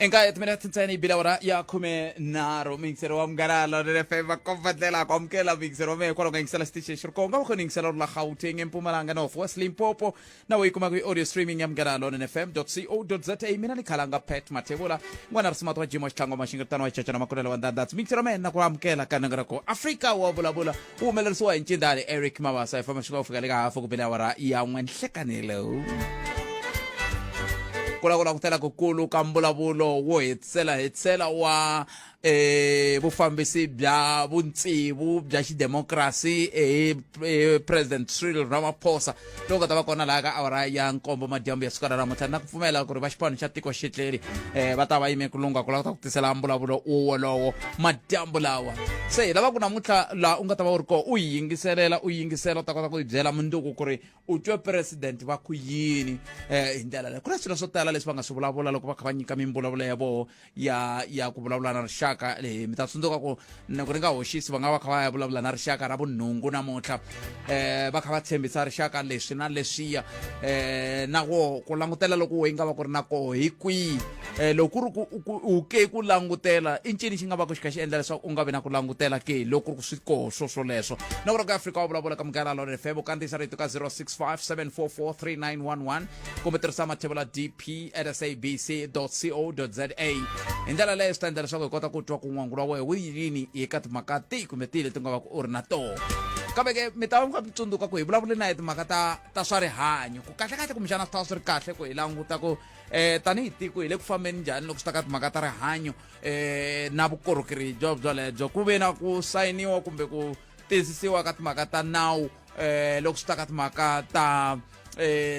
Eka timinete ntsena yi bile awara ya 13, muyingiseri wa Munghana Lonene FM, va komba ndlela ku amukela muyingiseri wa mehe kwalaho nga yingisela xitichi xi ri kona, nga va kona yingisela ri la Gauteng, eMpumalanga, North West, Limpopo, na wo yi kuma ku audio streaming ya Munghana Lonene FM co za. Mina ni khalanga Pat Mathebula, n'wana ri wa Jimo Xitlhango Maxingiritano wa Xichachana Makunela wa Ndandatsi. Muyingiseri wa mehe, na ku amukela ka nanga ra ku Afrika wa Vulavula, wu humelerisiwa hi ncindani Eric Mabasa, hi famba xi nga ku fika le ka hafu ku bile awara ya 1 nhlekani lowu. Ku lava ku langutela kukulu ka mbulavulo wo hetisela hetisela wa vufambisi bya vuntsevu bya xidemokirasi hi President Cyril Ramaphosa, lowu nga ta va kona laha ka awara ya 7 madyambu ya siku ra namuntlha, na ku pfumela ku ri va xipano xa tiko xitleli va ta va yime ku lungha ku lava ku ta ku tisela mbulavulo wo wolowo madyambu lawa. Se hi lava ku namuntlha laha u nga ta va u ri kona u yi yingiselela, u yingisela, u ta kota ku yi byela mundzuku ku ri u twe president va ku yini. Hi ndlela leyi ku na swilo swo tala leswi va nga swi vulavula loko va kha va nyika mimbulavulo ya voho ya ku vulavula na rixaka. Mi ta tsundzuka ku loko ri nga hoxisi, va nga va kha va ya vulavula na rixaka ra vunhungu namuntlha, va kha va tshembisa rixaka leswi na leswiya. Na ko ku langutela loko yi nga va ku ri na koho hi kwihi? Loko ku ri ku u ke ku langutela i ncini xi nga va ku xi kha xi endla leswaku u nga vi na ku langutela ke, loko ku ri ku swi koho swo swoleswo? Na ku ri ku Afrika wa Vulavula ka Munghana Lonene FM, u kandziyisa rito ka 065 744 3911 kumbe tirhisa mathevula dp at sabc co za. Hi ndlela leyo swi ta endla leswaku hi kota ku twa ku n'wangulo wa wena wu yini eka timhaka tihi kumbe tihi leti nga va ku u ri na toho. Kambe ke mi ta va mi kha mi tsundzuka ku hi vulavule na hi timhaka ta swa rihanyo, ku kahlekahle kumbexana swi ta va swi ri kahle ku hi languta ku tanihi tiko hi le ku fambeni njhani loko swi ta ka timhaka ta rihanyo na vukorhokeri byo byolebyo. Ku ve na ku sayiniwa kumbe ku tiyisisiwa ka timhaka ta nawu loko swi ta ka timhaka ta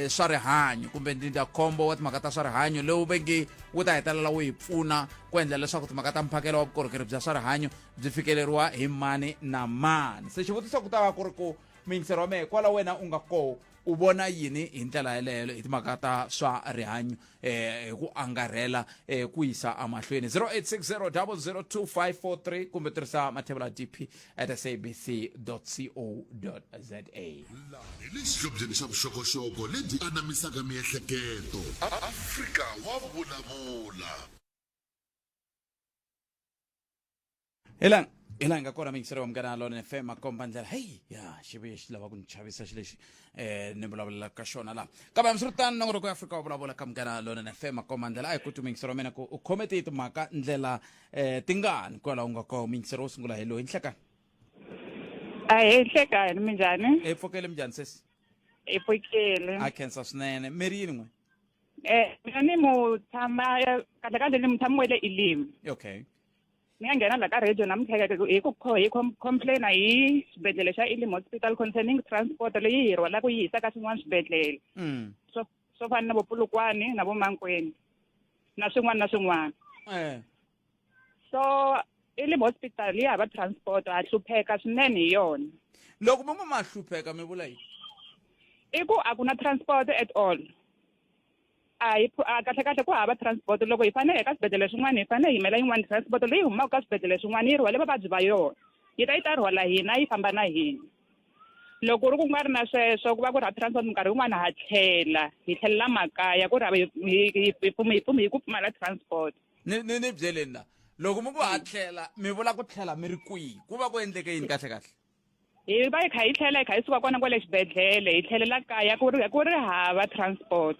swa rihanyo kumbe ndzindzakhombo wa timhaka ta swa rihanyo, lowu ve nge wu ta hetelela wu hi pfuna ku endla leswaku timhaka ta mphakelo wa vukorhokeri bya swa rihanyo byi fikeleriwa hi mani na mani. Se xivutiso ku ta va ku ri ku muyingiseri wa mehe, kwala wena u nga koho, u vona yini hi ndlela yeleyo hi timhaka ta swa rihanyo hi ku angarhela ku yisa amahlweni? 0860 002543 kumbe tirhisa mathevula dp at sabc co za. Hi le xihlobyeni xa vuxokoxoko lebyi anamisaka miehleketo. Afrika wa Vulavula. Hi laha hi nga kona, miyingiseri wa Munghana Lona FM, makomba ndlela. Heyi ya, xi vuye xi lava ku ni chavisa xi lexi ni vulavulela ka xona laha. Kambe hambiswiritano, nongoloko ya Afrika wa Vulavula ka Munghana Lona FM, makomba ndlela. A hi ku twi muyingiseri wa mina ku u khome tihi timhaka ndlela tingani kwalaho u nga kona. Muyingiseri wo sungula hi loyi. Nhlekani. Ahee, nhlekani, minjhani? Hi pfukele, minjhani sesi? Hi pfukile. A khensa swinene. Mi ri yini n'we? Mina ni mu tshama kahle kahle, ni mutshami wa le Elim. Ni nga nghena la ka radio namuntlha hi ku hi complaina hi xibedhlele xa Elim Hospital concerning transport leyi hi rhwalaka yi yisa ka swin'wana swibedhlele swo fana na vo Polokwane na vo Mankweng na swin'wana na swin'wana. So Elim Hospital yi hava transport, ha hlupheka swinene hi yona. Loko mi ngo ma hlupheka, mi vula yini? I ku a ku na transport at all. A hi a kahle kahle ku hava transport. Loko hi fanele hi ka swibedhlele swin'wana, hi fanele hi yimela yin'wana transport leyi humaka ka swibedhlele swin'wana, yi rhwale vavabyi va yona, yi ta yi ta rhwala hina, yi famba na hina. Loko ku ri ku nga ri na sweswo, ku va ku ri hava transport, minkarhi yin'wana ha tlhela hi tlhelela makaya ku ri hava hi ku pfumala transport. Ni byeleni la, loko mi ku ha tlhela, mi vula ku tlhela mi ri kwihi? Ku va ku endleke yini kahle kahle? Hi va hi kha hi tlhela, hi kha hi suka kona kwale xibedhlele, hi tlhelela kaya ku ri hava transport.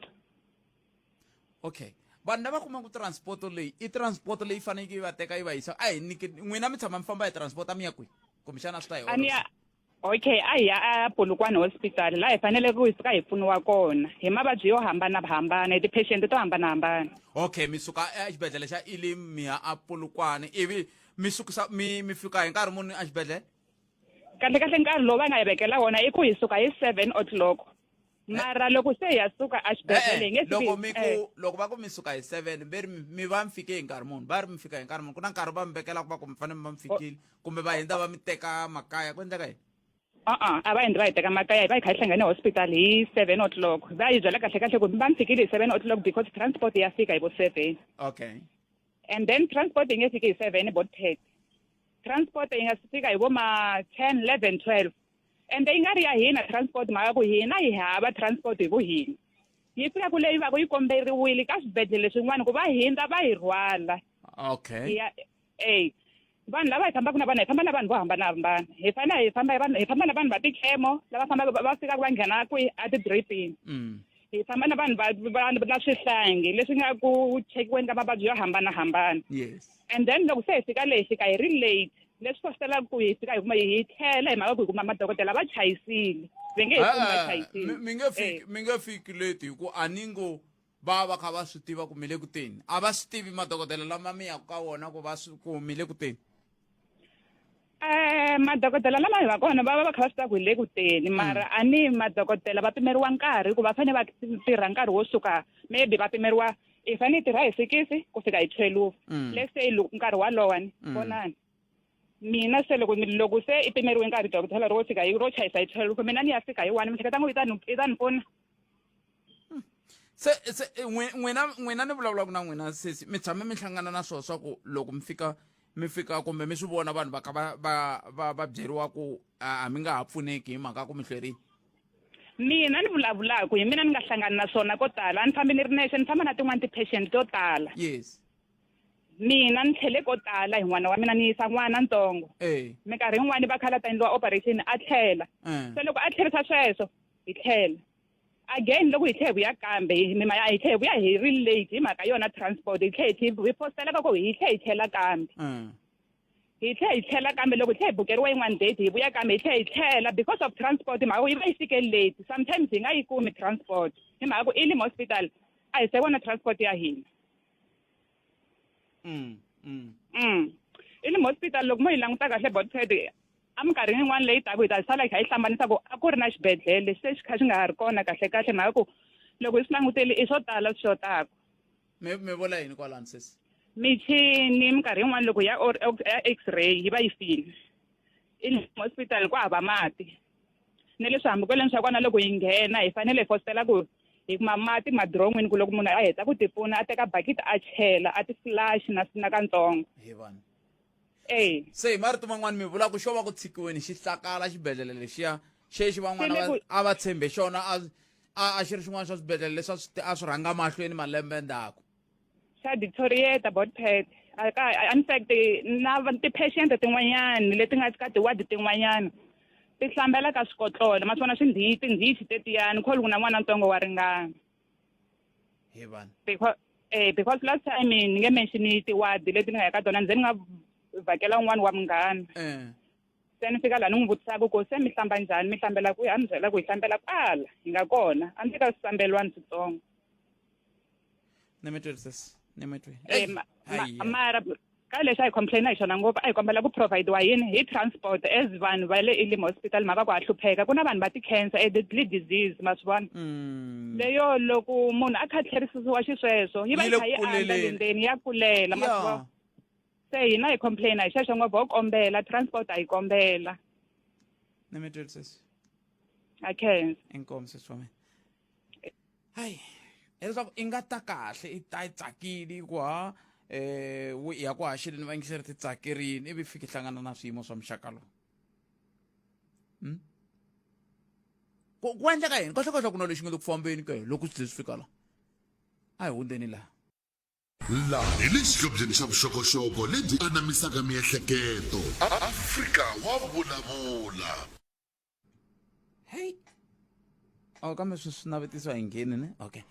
Okay, vanhu lava kumaka transport leyi, i transport leyi faneleke yi va teka yi va yisa? A hi nyiki n'wina, mi tshama mi famba hi transport, a mi ya kwihi? Kumbexana swi ta hi A ni ya, okay, a hi ya a Polokwane Hospital, laha hi fanele ku hi fika hi pfuniwa kona hi mavabyi yo hambanahambana, hi ti-patient to hambanahambana. Okay, mi suka exibedhlele xa Elim mi ya a Polokwane, ivi mi sukisa mi fika hi nkarhi muni exibedhlele? Kahle kahle nkarhi lowu va nga hi vekela wona i ku hi suka hi 7 o'clock, mara loko se hi ya suka exibedhlele hi nge fiki. Loko mi ku, loko va ku mi suka hi 7, ve ri mi va mi fike hi nkarhi muni? Va ri mi fika hi nkarhi muni? Ku na nkarhi va mi vekela ku va ku mi fanele mi va mi fikile, kumbe va hindza va mi teka makaya, ku endleka yini? A-a, a va hindzi va hi teka makaya. Hi va hi kha hi hlangane hospital hi 7 o'clock. Va hi byela kahle kahle ku mi va mi fikile hi 7 o'clock because transport ya fika hi vo 7. And then transport yi nge fiki hi 7, vo 30. Transport yi nga fika hi vo ma 10, 11, 12, ende yi nga ri ya hina transport, mhaka ku hina hi hava transport hi vu hina. Yi fika ku leyi va ku yi komberiwile ka swibedhlele swin'wana ku va hindza va hi rhwala. Okay. Ya eh vanhu lava hi fambaka na vanhu hi famba na vanhu vo hambanahambana hi fanele hi famba hi vanhu hi famba na vanhu va tikhemo lava fambaka va fikaka va nghena kwihi a tidripini hi famba na vanhu va va na swihlangi leswi nga ku chekiweni ka mavabyi yo hambanahambana yes and then loko se hi fika leyi fika hi ri late leswi fositelaka ku hi fika hi kuma hi tlhela hi mhaka ku hi kuma madokodela va chayisile va nge hi kumi va chayisile mi nge fiki mi nge fiki late hi ku a ni ngo va va kha va swi tiva ku mi le ku teni a va swi tivi madokodela lama mi yaka ka wona ku va swi ku mi le ku teni Eh madokodela lama hi va kona va va va kha va swi tiva ku hi le ku teni mara a ni madokodela va pimeriwa nkarhi ku va fanele va tirha nkarhi wo suka maybe va pimeriwa i fanele i tirha hi sikisi ku fika hi 12 let's say nkarhi walowani vonani mina se loko loko se i pimeriwe nkarhi dokodela ro fika hi ro chayisa hi 12 mina ni ya fika hi 1 mi hleketa ngo yi ta ni yi ta ni pfuna se se n'wina n'wina ni vulavulaka na n'wina sesi mi tshame mi hlangana na swona swa ku loko mi fika mi fika kumbe mi swi vona vanhu va kha va va va va byeriwa ku a mi nga ha pfuneki hi mhaka ku mi hlwerile mina ni vulavulaka hi mina ni nga hlangana na swona ko tala a ni fambi ni ri nexe ni famba na tin'wani ti-patient to tala yes mina ni tlhele ko tala hi n'wana wa mina ni yisa n'wana ntsongo eh minkarhi yin'wani va khala ta endliwa operation a tlhela se loko a tlherisa sweswo hi tlhela again loko hi tlhe hi vuya kambe hi hi tlhe hi vuya hi ri late hi mhaka yona transport hi tlhe hi hi postelaka ku hi tlhe hi tlhela kambe hi tlhe hi tlhela kambe loko hi tlhe hi bukeriwa yin'wana date hi vuya kambe hi tlhe hi tlhela because of transport hi mhaka ku yi va yi fike late sometimes hi nga yi kumi transport hi mhaka ku Elim hospital a hi se vona transport ya hina Elim hospital loko mo yi languta kahle botpad eminkarhini yin'wana leyi taka hi ta sala hi kha hi hlambanisa ku a ku ri na xibedhlele se xi kha xi nga ha ri kona kahle kahle mhaka ku loko hi swi langutele i swo tala swi xotaka mi mi vula yini kwalano sesi michini minkarhi yin'wana loko ya ya x-ray yi va yi file i hospital ku hava mati ni le swihambukelweni swa kona loko hi nghena hi fanele hi fositela ku hi kuma mati madiron'wini ku loko munhu a heta ku tipfuna a teka bakiti a chela a ti flush na na katsongo hi vanhu e se hi marito man'wani mi vula ku xo va ku tshikiweni xi hlakala xibedhlele lexiya xexi van'wana Xi le ku- a va tshembe xona a a a xi ri xin'wana xa swibedhlele leswi a swi a swi rhanga mahlweni malembe ndzhaku xa deteriorate botpet a ka in fact na ti-patient tin'wanyani leti nga ka ti-ward tin'wanyana ti hlambela ka swikotlolo ma swona swindhichi tindhichi tetiyani kholi ku na n'wana ntsongo wa ringana he vanhu because eh because last time ni nge mention ti-ward leti ni nga ya ka tona ndze ni nga vhakela un'wana wa munghana eh se ni fika laha ni n'wi vutisaka ku se mi hlamba njhani mi hlambela kwihi a ni byela ku hi hlambela kwala hi nga kona a ndzi ka swisambelwani switsongo ni mi twile sesi ni mi twile Eh, mara ka lexi a hi complaina hi xona ngopfu a hi kombela ku providiwa yini hi transport as vanhu va le Elim hospital mhaka ku ha hlupheka ku na vanhu va ti-cancer a deadly disease ma swi vona leyo loko munhu a kha a tlherisisiwa xisweswo yi va Yi yi le kha yi andza le kuleleni. ndzeni ya kulela ma swi vona se hina hi complaina hi xexo ngopfu ho kombela transport a yi kombela ni mi twile sesi a khensa inkomu sesi wa mina hayi hileswaku i nga ta kahle i ta yi tsakile ku ha eh ya ku haxeleni vayingiseri ti tsakerini ivi fiki hlangana na swiyimo swa muxaka lowu hmm? ku ku endleka yini kahlekahle ku na lexi nga le ku fambeni ke loko swi tlhe swi fika la a hi hundzeni laha Laha hi le xihlobyeni xa vuxokoxoko lebyi anamisaka miehleketo. Afrika wa vulavula. Hey. Oh, kambe swi swi navetisiwa hi ngheni ne okay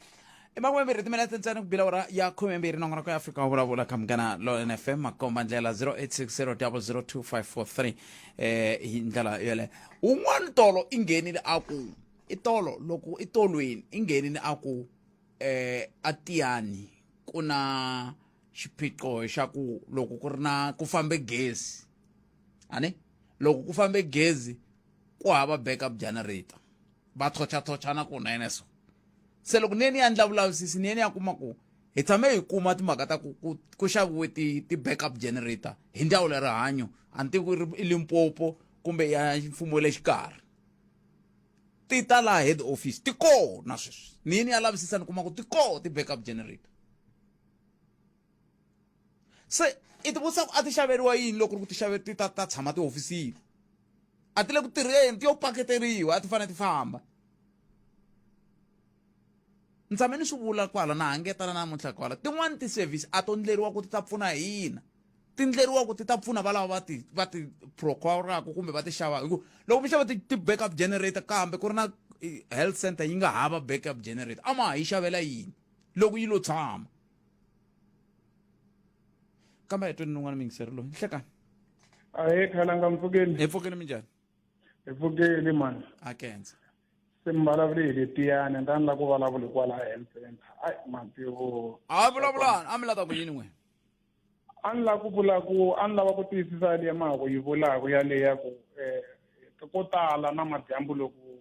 i makumembirhi timinete ntsena ku bila ora ya khumembirhi nongonoko ya afrika wa vulavula ka munghana lonene fm makomba ndlela 0860 002543 eh hi ndlela yeleyo un'wana tolo i nghenile a ku i tolo loko i tolweni i nghenile a ku eh a tiyani ku na xiphiqo xa ku loko ku ri na ku fambe gezi ani loko ku fambe gezi ku hava backup generator va thocha-thochana kunene so se loko ni ye ni ya endla vulavisisi ni ye ni ya kuma ku hi tshame hi kuma timhaka ta ku ku ku xaviwe ti ti-backup generator hi ndzawulo ya rihanyo a ni tivi ku ri i Limpopo kumbe ya mfumo wa le xikarhi ti ta laha head office ti kona sweswi ni ye ni ya lavisisa ni kuma ku ti kona ti-backup generator se i ti vutisa ku a ti xaveriwa yini loko ri ku ti xave ti ta ta tshama tihofisini a ti le ku tirheni ti yo paketeriwa a ti fanele ti famba Ni tshame ni swi vula kwala na hangetana namuntlha kwala tin'wani ti-service a to ndleriwa ku ti ta pfuna hina ti ndleriwa ku ti ta pfuna valava va ti va ti procuraka kumbe va ti xavaka hi ku loko mi xava ti-backup generator kambe ku ri na health center yi nga hava backup generator a ma ha yi xavela yini loko yi lo tshama kambe a hi tweni nun'wana miyingiseri loyi nhlekani Ahee khalanga mpfukeni. Hi pfukeni minjhani? Hi pfukeni mani. A kenza. Se mi vulavule hi letiyani ni ta ni la ku vulavula hikwalaho health center. Ai mativo. A vulavulani a mi la ta ku yini n'we? A ni la ku vula ku a ni lava ku tiyisisa leya mhaka yi vulaka yaleya ku eh ko tala na madyambu loko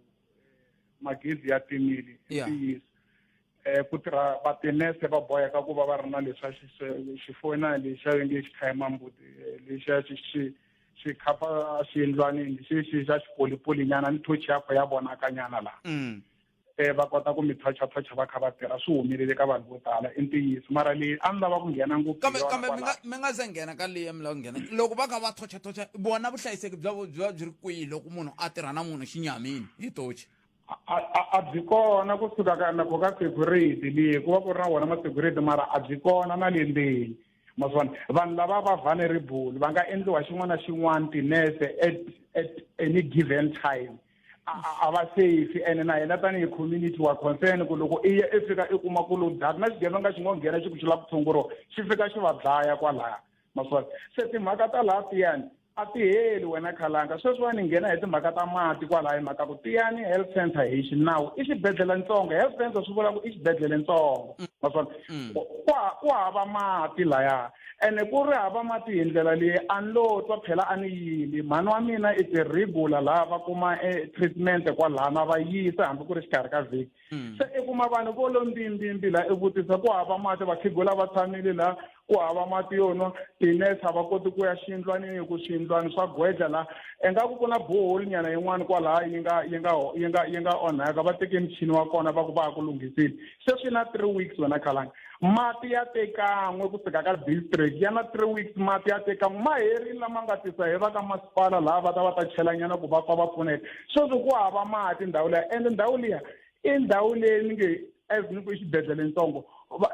magezi ya timile i ntiyiso um ku tirha vatinese va boheka ku va va ri na leswa xifonani lexiya va nge xikhayimambuti lexiya xi xi xi khapa xiyindlwanini xi xi xa xipolipolinyana ni thochi ya kho ya vonakanyana laha um va kota ku mi thocha thocha va kha va tirha swi humelele ka vanhu vo tala i ntiyiso mara leyi a ni lava ku nghena ngopfu kambe kambe mi nga mi nga se nghena ka leyi mi lava ku nghena loko va kha va thocha thocha vona vuhlayiseki bya byi va byi ri kwihi loko munhu a tirha na munhu xinyamini hi tochi a byi kona kusuka ka nako ka security leyi ku va ku ri na wona ma-security mara a byi kona na le ndzeni ma swi vona vanhu lava va vulnerable va nga endliwa xin'wana na xin'wana tinese at at any given time a va safe ene na hina tanihi community wa concern ku loko i ya i fika i kuma ku lo dlaya na xigevenga xi ngo nghena xi ku xi lava ku tshunguriwa xi fika xi va dlaya kwalaya ma swi vona se timhaka ta laha tiyani a ti heli wena khalanga sweswiwani nghena hi timhaka ta mati kwalaho hi mhaka ku tiyani health center hi xinawu i xibedhlele ntsongo health center swi vula ku i xibedhlele ntsongo ma swi vona ku hava mati laya ene ku ri hava mati hi ndlela leyi a ni lo twa phela a ni yili mhani wa mina i ti-regular laha va kuma treatment kwalaha na va yisa hambi ku ri xikarhi ka vhiki se i kuma vanhu vo lo mbimbimbi laha i vutisa ku hava mati vakhegula va tshamile laha ku hava mati yo nwa tinese a va koti ku ya xiyindlwanini hi ku swiyindlwani swa gwedla laha ingaku ku na borehole nyana yin'wana kwalaha yi nga yi nga yi nga yi nga onhaka va teke muchini wa kona va ku va ha ku lunghisile se swi na 3 weeks wena khalanga mati ya te kan'we kusuka ka district ya na 3 weeks mati ya te kan'we ma herile lama nga tisa hi va ka masipala laha va ta va ta chelanyana ku va pfa va pfuneka sweswi ku hava mati ndhawu liya ende ndhawu liya i ndhawu leyi ni nge as ni ku i xibedhlele ntsongo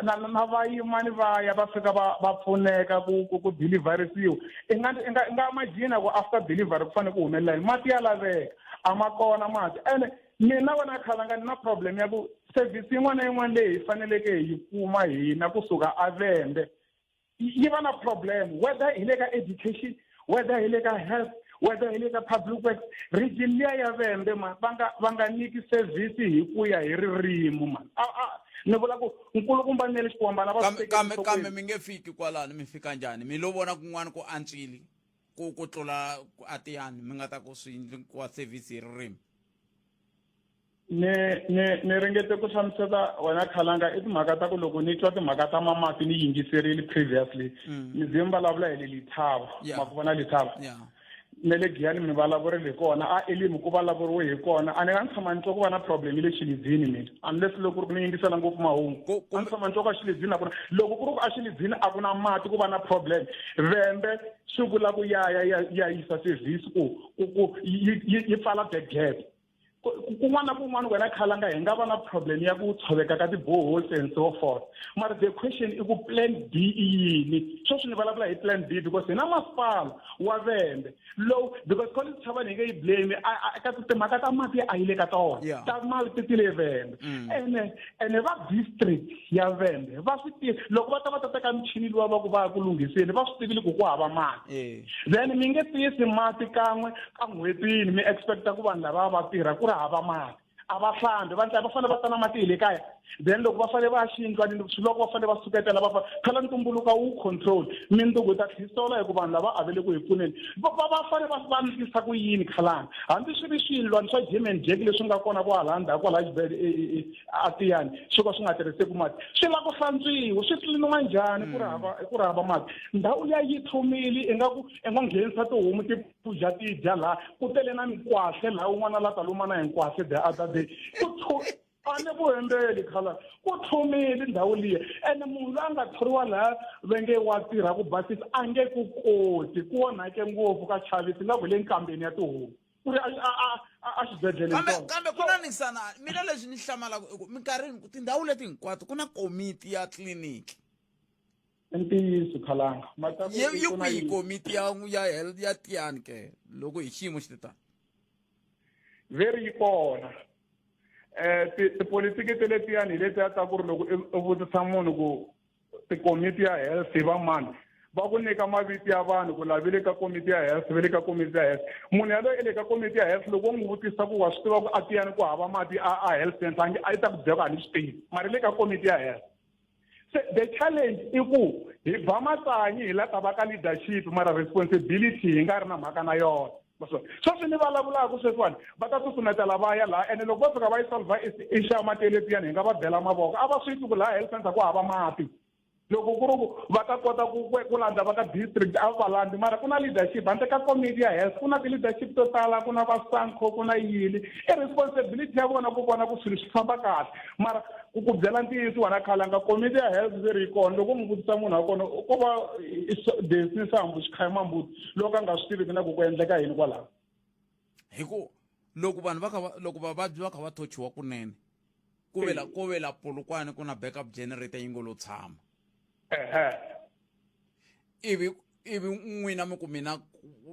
na na vayimani va ya va fika va va pfuneka ku ku ku deliverisiwa i nga i nga i nga imagine ku after delivery ku fanele ku humelela yini mati ya laveka a ma kona mati ene mina wena khalanga ni na problem ya ku service yin'wana na yin'wana leyi hi faneleke hi yi kuma hina kusuka avembe yi va na problem whether hi le ka education whether hi le ka health whether hi le ka public works region liya ya vembe ma va nga va nga nyiki service hi ku ya hi ririmi man a a ni vula ku nkulukumba nele xikwambana va kambe kambe kambe mi nge fiki kwalano mi fika njhani mi lo vona kun'wana ku antswile ku ku tlula atiyani mi nga ta ku swi nyikiwa service hi ririmi Ni ni ni ringete ku hlamusela wena khalanga i timhaka ta ku loko ni twa timhaka ta mamati ni yingiserile previously ni ze mi vulavula hi le Lethaba ma ku vona Lethaba na le Giyani mi vulavurile hi kona a Elim ku vulavuriwe hi kona a ni nga ni tshama ni twa ku va na problem le Xilidzini mina unless loko ku ri ku ni yingisela ngopfu mahungu a ni tshama ni twa ku a Xilidzini a ku na loko ku ri ku a Xilidzini a ku na mati ku va na problem Vhembe swi vula ku ya ya ya ya yisa service ku ku ku yi yi pfala the gap kun'wana na kun'wana wena khalanga hi nga va na problem ya ku tshoveka ka ti-boreholes and so forth mara the question i ku plan B i yini sweswi ni vulavula hi plan B because hi na masipala wa Vhembe lowu because Collins Chabane hi nge yi blame ka timhaka ta mati a yi le ka tona ta mati ti le Vhembe ene ene va district ya Vhembe va swi tivi loko va ta va ta teka michini luwa va ku va ya ku lunghiseni va swi tivile ku ku hava mati then mi nge tisi mati kan'we ka n'hwetini mi expecta ku vanhu lava va tirha ku ri hava mati a va hlambi va va fanele va ta na mati hi le kaya then loko va fanele va ya xiyindlwanini swi loko va fanele va suketela va phela ntumbuluko wu control mindzuku hi ta tlhisela hi ku vanhu lava a va le ku hi pfuneni va va fanele va va endlisa ku yini khalanga hambi swi ri swiyindlwani swa Jim and Jack leswi nga kona kwala ndzhaku kwala xibedhlele a tiyani swo ka swi nga tirhiseki mati swi lava ku hlantswiwa swi tliliniwa njhani ku ri hava ku ri hava mati ndhawu liya yi tlhumile ingaku i ngo nghenisa tihomu ti phuja ti dya laha ku tele na minkwahle laha un'wana la ta luma na hinkwahle the other day ku a ni ku hembeli khala ku tlhumile ndhawu liya ene munhu loyi a nga thoriwa laha va nge wa tirha ku basisa a nge ku koti ku onhake ngopfu ka chavisi nga ku hi le nkambeni ya tihomu ku ri a a a xibedhlele kambe kambe ku na nisana mina leswi ni hlamalaka i ku minkarhi tindhawu leti hinkwato ku na komiti ya tliliniki I ntiyiso khalanga yi yi kwihi komiti ya ya health ya tiyani ke loko hi xiyimo xi te tani veri yi kona eh tipolitiki te letiyani hi letiya ta ku ri loko u vutisa munhu ku tikomiti ya health va mani va ku nyika mavito ya vanhu ku la ve le ka komiti ya health ve le ka komiti ya health munhu yaloye i le ka komiti ya health loko u n'wi vutisa ku wa swi tiva ku a tiyani ku hava mati a a health center a nge a yi ta ku byela ku a ni swi tivi mara le ka komiti ya health se the challenge i ku hi ba matsanyi hi la ta va ka leadership mara responsibility hi nga ri na mhaka na yona sweswi ni vulavulaka sweswiwani va ta susumetela va ya laha ene loko vo fika va yi solva i xa mati letiyani hi nga va bela mavoko a va swi twi ku laha health center ku hava mati loko ku ri ku va ta kota ku ku landza va ka district a va landzi mara ku na leadership handle ka committee ya health ku na ti-leadership to tala ku na va sanco ku na yini i responsibility ya vona ku vona ku swilo swi famba kahle mara ku ku byela ntiyiso wena khalanga komiti ya health ve ri yi kona loko u n'wi vutisa munhu wa kona ko va desi sambu xikhayima mbuti loko a nga swi tiviki na ku ku endleka yini kwalaho hi ku loko vanhu va kha va loko vavabyi va kha va thochiwa kunene ku vela ku vela polokwane ku na backup generator yi ngo lo tshama ehe ivi ivi n'wina mi ku mina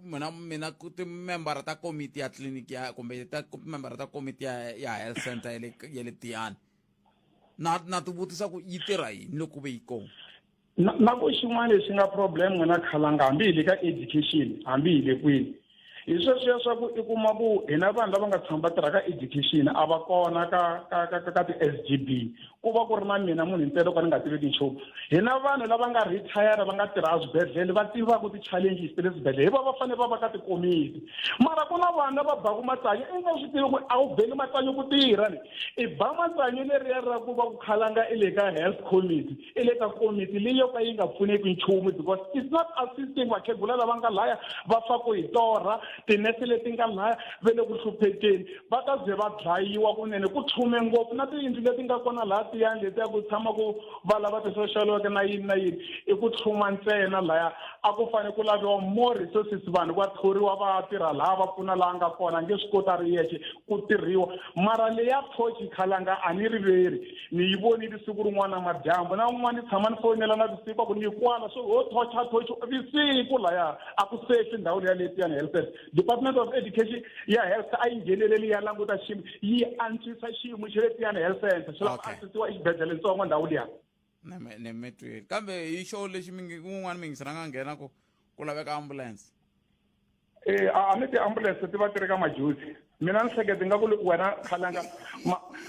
mina mina ku timembara ta komiti ya tliliniki ya kumbe ta memberara ta komiti ya ya health center ya le ya le Tiyani na na ti vutisa ku yi tirha yini loko ve yi kona na na ku xin'wana lexi nga problem n'wina khalanga hambi hi le ka education hambi hi le kwini hi sweswiya swa ku i kuma ku hina vanhu lava nga tshama va tirha ka education a va kona ka ka ka ka ti-s g b ku va ku ri na mina munhu ntsena ka ni nga tiveki nchumu hina vanhu lava nga retire va nga tirha eswibedhlele va tivaka ti-challenges ta le swibedhlele hi va va fanele va va ka tikomiti mara ku na vanhu lava baku matsanyu i nga swi tivi ku a wu beli matsanyu ku tirha ni i ba matsanyu leriya ra ku va ku khalanga i le ka health committee i le ka komiti leyi yo ka yi nga pfuneki nchumu because it's not assisting vakhegula lava nga laya va faku hi torha tinese leti nga laya ve le ku hluphekeni va ta ze va dlayiwa kunene ku tlhume ngopfu na tiyindlu leti nga kona laha tiyani letiya ku tshama ku va lava ti-social work na yini na yini i ku tlhuma ntsena laya a ku fanele ku laviwa more resources vanhu va thoriwa va tirha laha va pfuna laha nga kona nge swi koti a ri yexe ku tirhiwa mara leya thochi khalanga a ni riveri ni yi vonile siku rin'wana madyambu na un'wana ni tshama ni foyinela na vusiku a ku ni kwala so ho thocha thochi vusiku laya a ku safe ndhawu leya letiyani health service department of education ya health a yi ngheneleli ya languta xiyimo yi antswisa xiyimo xa letiyani health center xi lava ku antswisiwa exibedhlele ntsongo ndhawu liya ni mi twile kambe hi xo lexi un'wana mingisana nga nghena ku ku laveka ambulance Eh, a ni ti-ambulance ti va ti ri ka majuzi mina ni hleketa nga ku wena khalanga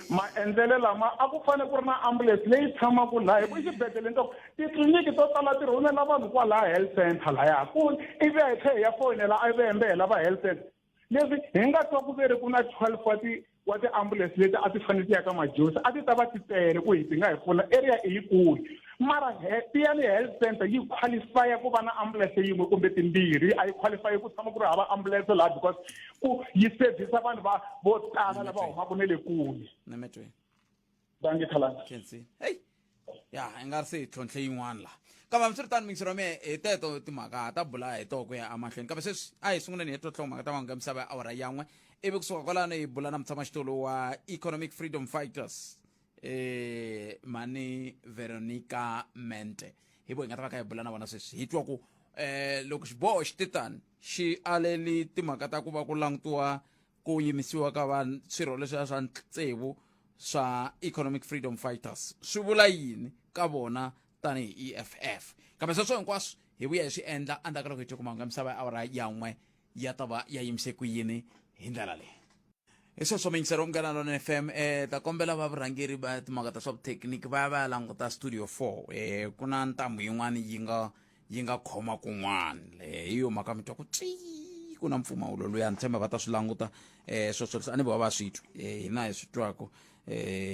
maendlele lama a ku fanele ku ri na ambulance leyi tshamaka laha hi ku i xibedhlele ntsongo titliliniki to tala ti rhumela vanhu kwalaya health center laya ku ivi hi tlhe hi ya foyinela a vembe hi lava health center leswi hi nga twa ku ve ri ku na 12 wa ti wa tiambulense leti a ti fanele ti ya ka majosi a ti ta va ti tele ku hi ti nga hi pfuna area i yikulu mara tiyani health center yi qualifya ku va na ambulense yin'we kumbe timbirhi a yi qualify ku tshama ku ri hava ambulense laha because ku yi servisa vanhu va vo tala lava humaka na le kule dankie khalanga khensi hey ya i nga ri se hi tlhontlhe yin'wana laha kambe hambiswiritano mingisero wa mehe hi teto timhaka ha ta bula hi toho ku ya emahlweni kambe sweswi a hi sunguleni hi twa mhaka ta mahungu ya misava ya awara yan'we ivi kusuka kwalano hi bula na mutshamaxitulu wa economic freedom fighters eh mani veronica mente hi vo hi nga ta va kha hi bula na vona sweswi hi twa ku eh loko xiboho xi te tani xi aleli timhaka ta ku va ku langutiwa ku yimisiwa ka va swirho leswiya swa tsevu swa economic freedom fighters swi vula yini ka vona tanihi eff kambe sweswo hinkwaswo hi vuya hi swi endla endzhaku ka loko hi twe ku mahungu ya misava ya awara yan'we ya ta va ya yimise ku yini hi ndlela leyi hi sweswo mingisero munghana lona fm eh ta kombela va vurhangeri va timhaka ta swa vuthekiniki va ya va ya languta studio 4 eh ku na ntambu yin'wana yi nga yi nga khoma kun'wana hi yo mhaka mi twa ku tsii ku na mpfumawulo luya ni tshemba va ta swi languta um sweswo leswi a ni va va swi twi um hina hi swi twaka um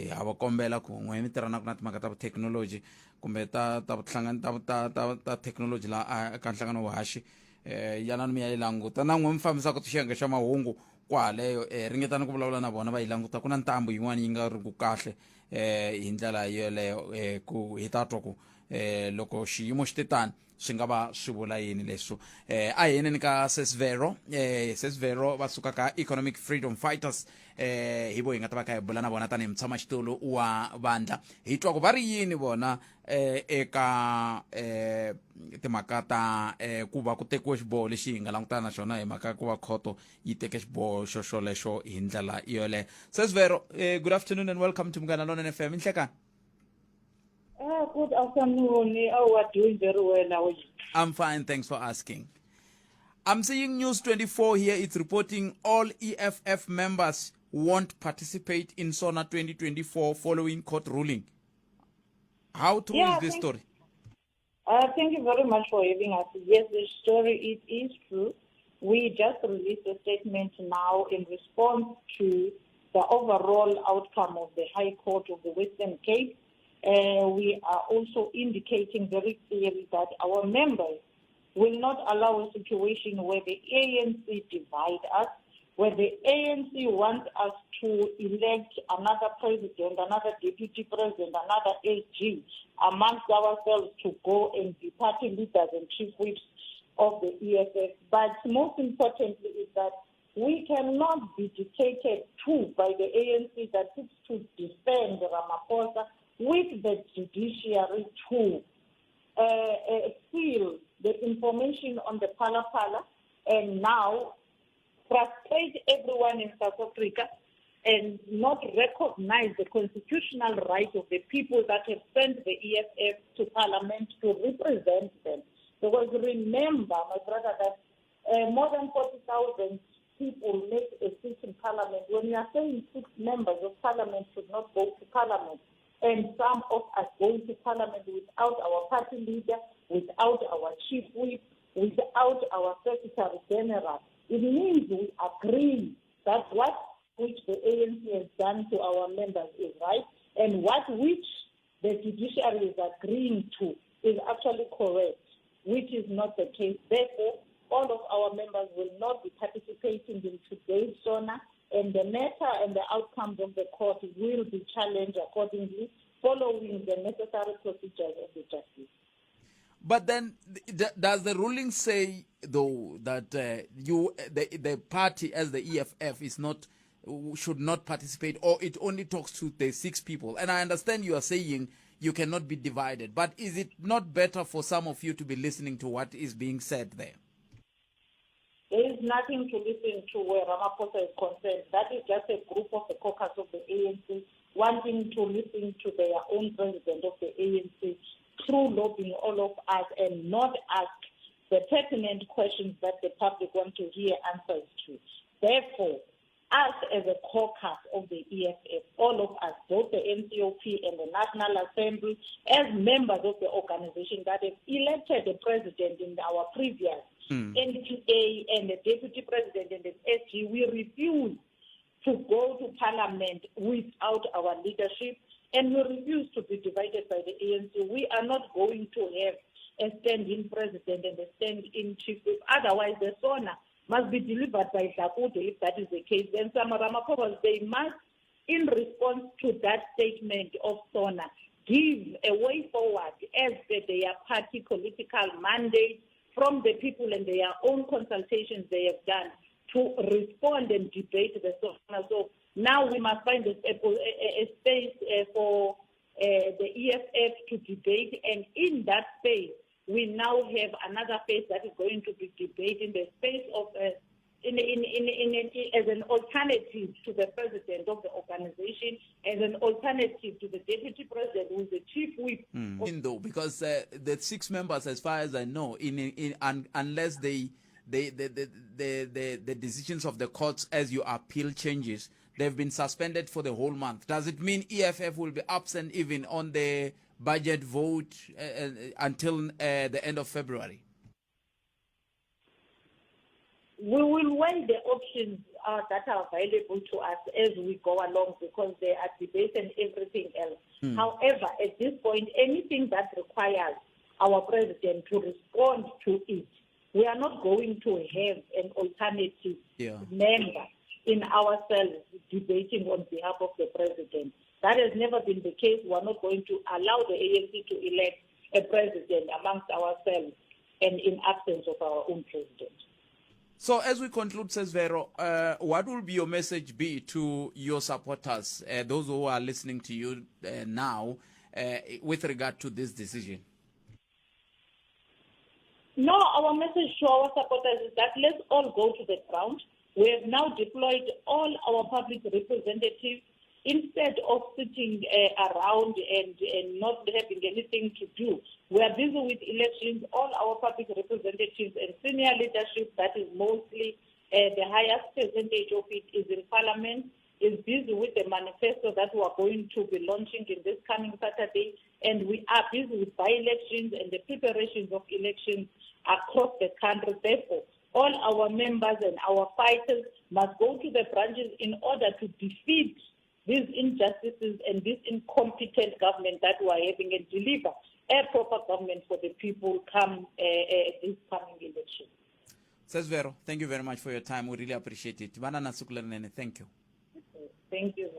ha va kombela ku n'we mi tirhanaka na timhaka ta vuthekinoloji kumbe ta ta vuhlangani ta ta ta ta thekinoloji laha eka nhlangano wa haxi um yanani mi ya yi languta na n'we mi fambisaka xiyenge xa mahungu kwaleyo um ringetani ku vulavula na vona va yi languta ku na ntambu yin'wana yi nga ri ku kahle um hi ndlela yoleyo um ku hi ta twa ku Eh loko xiyimo xi te tani swi nga va swi vula yini leswo? Eh a hi yeneni ka Sesvero, eh Sesvero va suka ka Economic Freedom Fighters, eh hi vo hi nga ta va kha hi bula na vona tanihi mutshamaxitulu wa vandla, hi twa ku va ri yini vona eh eka eh timhaka ta eh ku va ku tekiwe xiboho lexi hi nga langutana na xona hi mhaka ku va khoto yi teke xiboho xo xolexo hi ndlela yoleyo. Sesvero, eh, good afternoon and welcome to Munghana Lonene FM. Inhlekani. Good afternoon. Oh, we're doing very well. How are you? I'm fine. Thanks for asking. I'm seeing News 24 here. It's reporting all EFF members won't participate in SONA 2024 following court ruling. How true is this story? Thank you very much for having us. Yes, the story, it is true. We just released a statement now in response to the overall outcome of the High Court of the Western Cape. We are also indicating very clearly that our members will not allow a situation where the ANC divide us, where the ANC wants us to elect another president, another deputy president, another SG amongst ourselves to go and be party leaders and chief whips of the EFF. But most importantly is that we cannot be dictated to by the ANC that seeks to defend Ramaphosa with the judiciary to seal the information on the Phala Phala and now frustrate everyone in South Africa and not recognize the constitutional right of the people that have sent the EFF to Parliament to represent them. Because remember, my brother, that more than 40,000 people make a seat in Parliament. When you are saying 6 members of Parliament should not go to Parliament, and some of us go to Parliament without our party leader, without our chief whip, without our secretary general, it means we agree that what which the ANC has done to our members is right, and what which the judiciary is agreeing to is actually correct, which is not the case. Therefore, all of our members will not be participating in today's SONA, and the matter and the outcomes of the court will be challenged accordingly, following the necessary procedures of the justice. But then, does the ruling say, though, that the party as the EFF is not, should not participate, or it only talks to the 6 people? And I understand you are saying you cannot be divided, but is it not better for some of you to be listening to what is being said there? There is nothing to listen to where Ramaphosa is concerned. That is just a group of the caucus of the ANC wanting to listen to their own president of the ANC through lobbying all of us and not ask the pertinent questions that the public want to hear answers to. Therefore, us as a caucus of the EFF, all of us, both the NCOP and the National Assembly, as members of the organization that have elected the president in our previous NPA and the deputy president and the SG, we refuse to go to Parliament without our leadership, and we refuse to be divided by the ANC. We are not going to have a stand-in president and a stand-in chief whip. Otherwise, the SONA must be delivered by Dlakude if that is the case. Then some Ramaphosa, they must, in response to that statement of SONA, give a way forward as per their party political mandate from the people and their own consultations they have done to respond and debate the SONA. So now we must find a space for the EFF to debate, and in that space, we now have another phase that is going to be debated in the space of as an alternative to the president of the organization, as an alternative to the deputy president, who is the chief whip. Though, because the 6 members, as far as I know, unless the decisions of the courts as you appeal changes, they've been suspended for the whole month. Does it mean EFF will be absent even on the budget vote until the end of February? We will weigh the options that are available to us as we go along, because there are debates and everything else. However, at this point, anything that requires our president to respond to it, we are not going to have an alternative member in ourselves debating on behalf of the president. That has never been the case. We are not going to allow the ANC to elect a president amongst ourselves and in absence of our own president. So as we conclude, Sesvero, what will be your message be to your supporters, those who are listening to you now, with regard to this decision? No, our message to our supporters is that let's all go to the ground. We have now deployed all our public representatives. Instead of sitting around and not having anything to do, we are busy with elections. All our public representatives and senior leadership, that is mostly the highest percentage of it is in parliament, is busy with the manifesto that we are going to be launching in this coming Saturday. And we are busy with by-elections and the preparations of elections across the country. Therefore, all our members and our fighters must go to the branches in order to defeat these injustices and this incompetent government that we are having and deliver a proper government for the people come this coming election. Sesvero, thank you very much for your time. We really appreciate it. Vana na siku lerinene. Thank you. Thank you.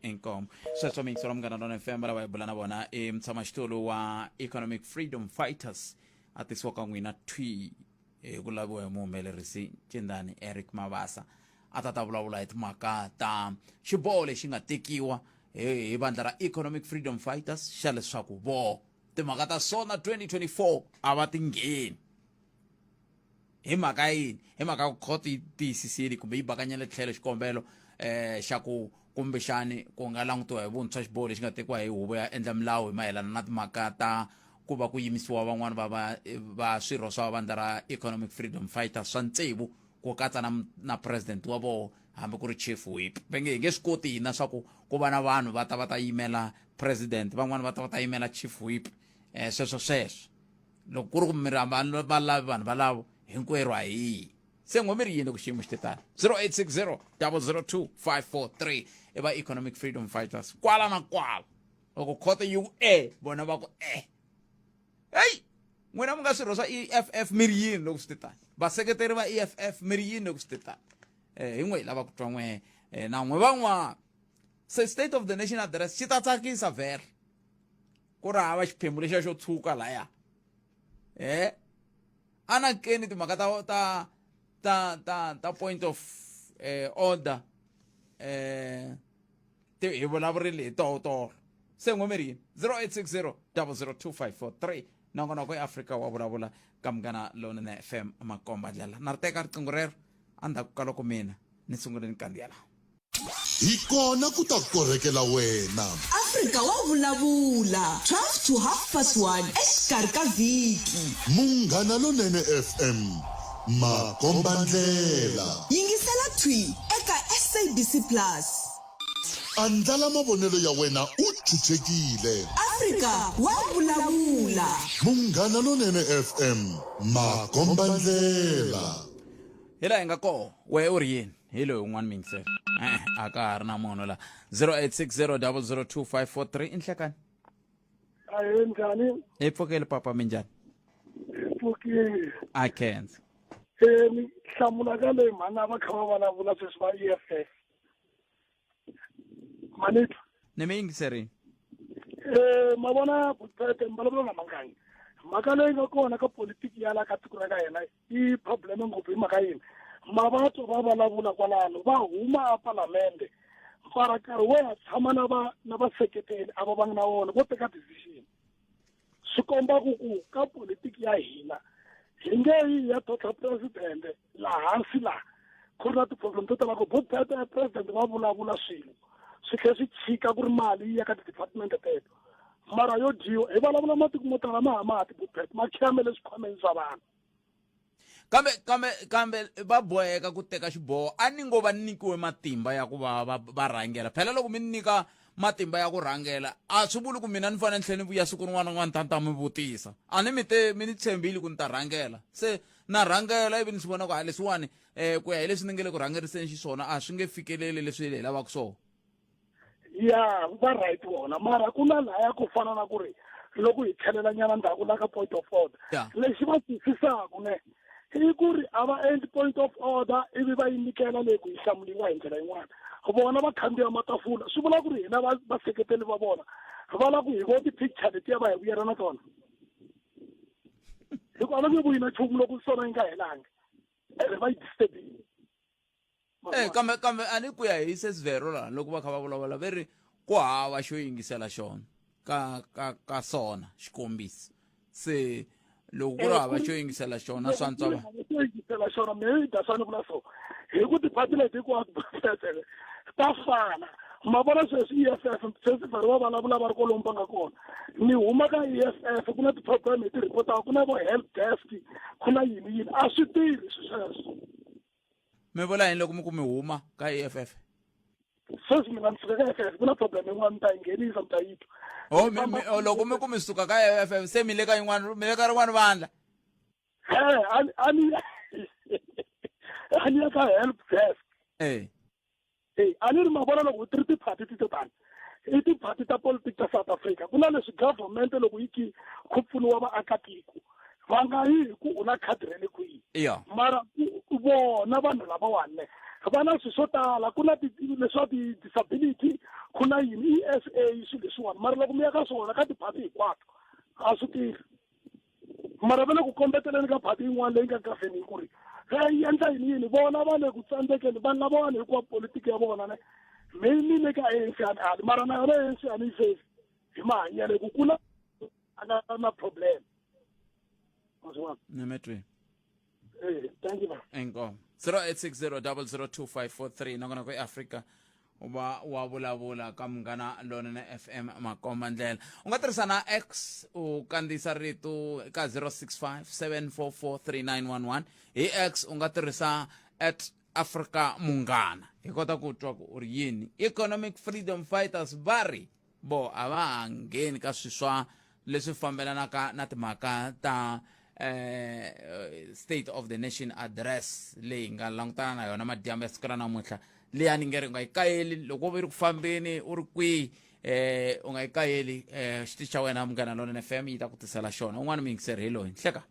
Inkomo. Sweswo miyingiselo wa Munghana Lona FM lava hi bula na vona i mutshamaxitulu wa Economic Freedom Fighters a tisiwa ka n'wina thwi hi ku laviwa hi muhumelerisi Cindani Eric Mabasa a ta ta vulavula hi timhaka ta xiboho lexi nga tekiwa hi vandla ra Economic Freedom Fighters xa leswaku vo timhaka ta sona 2024 a va ti ngheni hi mhaka yini hi mhaka ku khoto yi tiyisisile kumbe yi bakanyele tlhelo xikombelo xa ku kumbexani ku nga langutiwa hi vuntshwa xiboho lexi nga tekiwa hi huvo ya endla milawu hi mayelana na timhaka ta ku va ku yimisiwa van'wana va va va swirho swa vandla ra Economic Freedom Fighters swa tsevu ku katsa na na president wa voho hambi ku ri chief whip va nge hi nge swi koti hina swa ku ku va na vanhu va ta va ta yimela president van'wana va ta va ta yimela chief whip sweswo sweswo loko ku ri ku mi ri va lavi vanhu valavo hinkwerhu a hi yi se n'we mi ri yini loko xiyimo xi te tani 0860 002 543 i va Economic Freedom Fighters kwala na kwala loko khoto yi ku e vona va ku e heyi n'wina mi nga swirho swa EFF mi ri yini loko swi te tani vaseketeri va EFF mi ri yini loko swi te tani hi n'we hi lava ku twa n'we na n'we van'wana se state of the nation address xi ta tsakisa vhele ku ri hava xiphemu lexiya xo tshuka laya anakeni timhaka ta ta ta ta ta point of order ti hi vulavurile hi toho tolo se n'we mi ri yini 0860 002543 nongonoko eAfrika wa vulavula ka Munghana Lonene FM makomba ndlela na ri teka riqingho rero endzhaku ka loko mina ni sungule ni kandziya laha Hi kona ku ta korhekela wena. Afrika wa vulavula, 12 to half past 1 exikarhi ka vhiki. Munghana Lonene FM, makombandlela. Yingisela thwi eka SABC Plus. Andlala mavonelo ya wena u chuchekile. Afrika wa vulavula. Munghana Lonene FM, makombandlela. Hi laha hi nga koho, wehe u ri yini? Hi loyi un'wana miyingiseri. Eh, a ka ha ri na munhu la. 0860002543 i nhlekani. Ahee, njhani? Hi pfukile papa, minjhani? Hi pfukile. A khensa. Ni hlamula ka leyi mhani va kha va vulavula sweswi va EFF. Manitwa? Ni mi yingiserini. Ma vona Butete, mi vulavula na Manganyi. Mhaka leyi nga kona ka politiki ya la ka tiko ra ka hina i problem ngopfu hi mhaka yini? Mavatwa va vulavula kwalano va huma a palamende mara nkarhi wo ya tshama na va na vaseketeli a va vangi na wona vo teka decision. Swi komba ku ku ka politiki ya hina hi nge yi ya tlhontlha president laha hansi laha ku ri na ti-problem to tala ku bo president va vulavula swilo swi tlhela swi chika ku ri mali yi ya ka ti-department teto mara yo dyiwa hi vulavula matiko mo tala ma ha mati bupet ma khiamele swikhwameni swa vanhu Kambe kambe kambe va boheka ku teka xiboho a ni ngo va nyikiwe matimba ya ku va va va rhangela phela loko mi ni nyika matimba ya ku rhangela a swi vuli ku mina ni fanele ni tlhela ni vuya siku rin'wana na rin'wana ni ta ni ta mi vutisa a ni mi te mi ni tshembile ku ni ta rhangela se na rhangela ivi ni swi vona ku ha leswiwani ku ya hi leswi ni nge le ku rhangeriseni xiswona a swi nge fikeleli leswi hi lavaka swona Ya va right vona mara ku na laya ku fana na ku ri loko hi tlhelela nyana ndzhaku la ka point of order lexi va twisisaka ne i ku ri a va endli point of order ivi va yi nyikela leyi ku yi hlamuriwa hi ndlela yin'wana vona va khandziya matafula swi vula ku ri hina vaseketeli va vona va lava ku hi vo ti-picture letiya va hi vuyela na tona. Hi ku a va nge vuyi na nchumu loko sona yi nga helanga ene va yi disturbile. Eh, kambe kambe a ni ku ya hi sesivero laha loko va kha va vulavula ve ri ku hava xo yingisela xona ka ka ka sona xikombiso se loko ku ri hava xo yingisela xona swa antswa va xo yingisela xona mina yi dasani vula so hi ku tiphati leti hinkwato ta fana ma vona sweswi E F F sweswi vhari va vulavula va ri kwalomu va nga kona ni huma ka E F F ku na ti-program hi ti rhipotaka ku na vo help desk ku na yini yini a swi tirhi swi sweswo mi vula yini loko mi ku mi huma ka E F F sweswi mina ni suka ka E F F ku na problem yin'wana mi ta yi nghenisa mi ta yi twa o mi mi o loko mi ku mi suka ka E F F se mi le ka yin'wana mi le ka rin'wana vandla he a ni a ni a ni ya ka help desk eh e a ni ri ma vona loko ti ri tiphati ti to tani i tiphati ta politiki ta South Africa ku na leswi government loko yi ki ku pfuniwa vaakatiko va nga yi hi ku u na khadi ra le kwihi ya mara vona vanhu lavawani va na swilo swo tala ku na leswa ti-disability ku na yini E S A swilo leswiwani mara loko mi ya ka swona ka tiphati hinkwato a swi tirhi mara va le ku kombeteleni ka phati yin'wana leyi nga governing ku ri yi endla yini yini vona va le ku tsandzekeni vanhu lavawani hikuva politiki ya vona ne mi ni le ka ANC a ni ali mara na yona ANC a ni yi fezi hi mahanyelo hi ku kula a nga na problem ni mi twi eh thank you inkomo 0860 002543 nakona ku eAfrika va wa vulavula ka munghana lonene fm makomba ndlela u nga tirhisa na x u kandziyisa rito ka 065 744 3911 hi x u nga tirhisa at africa munghana hi kota ku twa ku u ri yini economic freedom fighters va ri bo a va ha ngheni ka swi swa leswi fambelanaka na timhaka ta eh, state of the nation address leyi nga langutana na yona madyambu ya siku ra namuntlha leyi a ni nge ri u nga yi kayeli loko u ri ku fambeni u ri kwihi eh u nga yi kayeli eh xitichi xa wena munghana lonene fm yi ta ku tisela xona un'wana muyingiseri hi loyi nhleka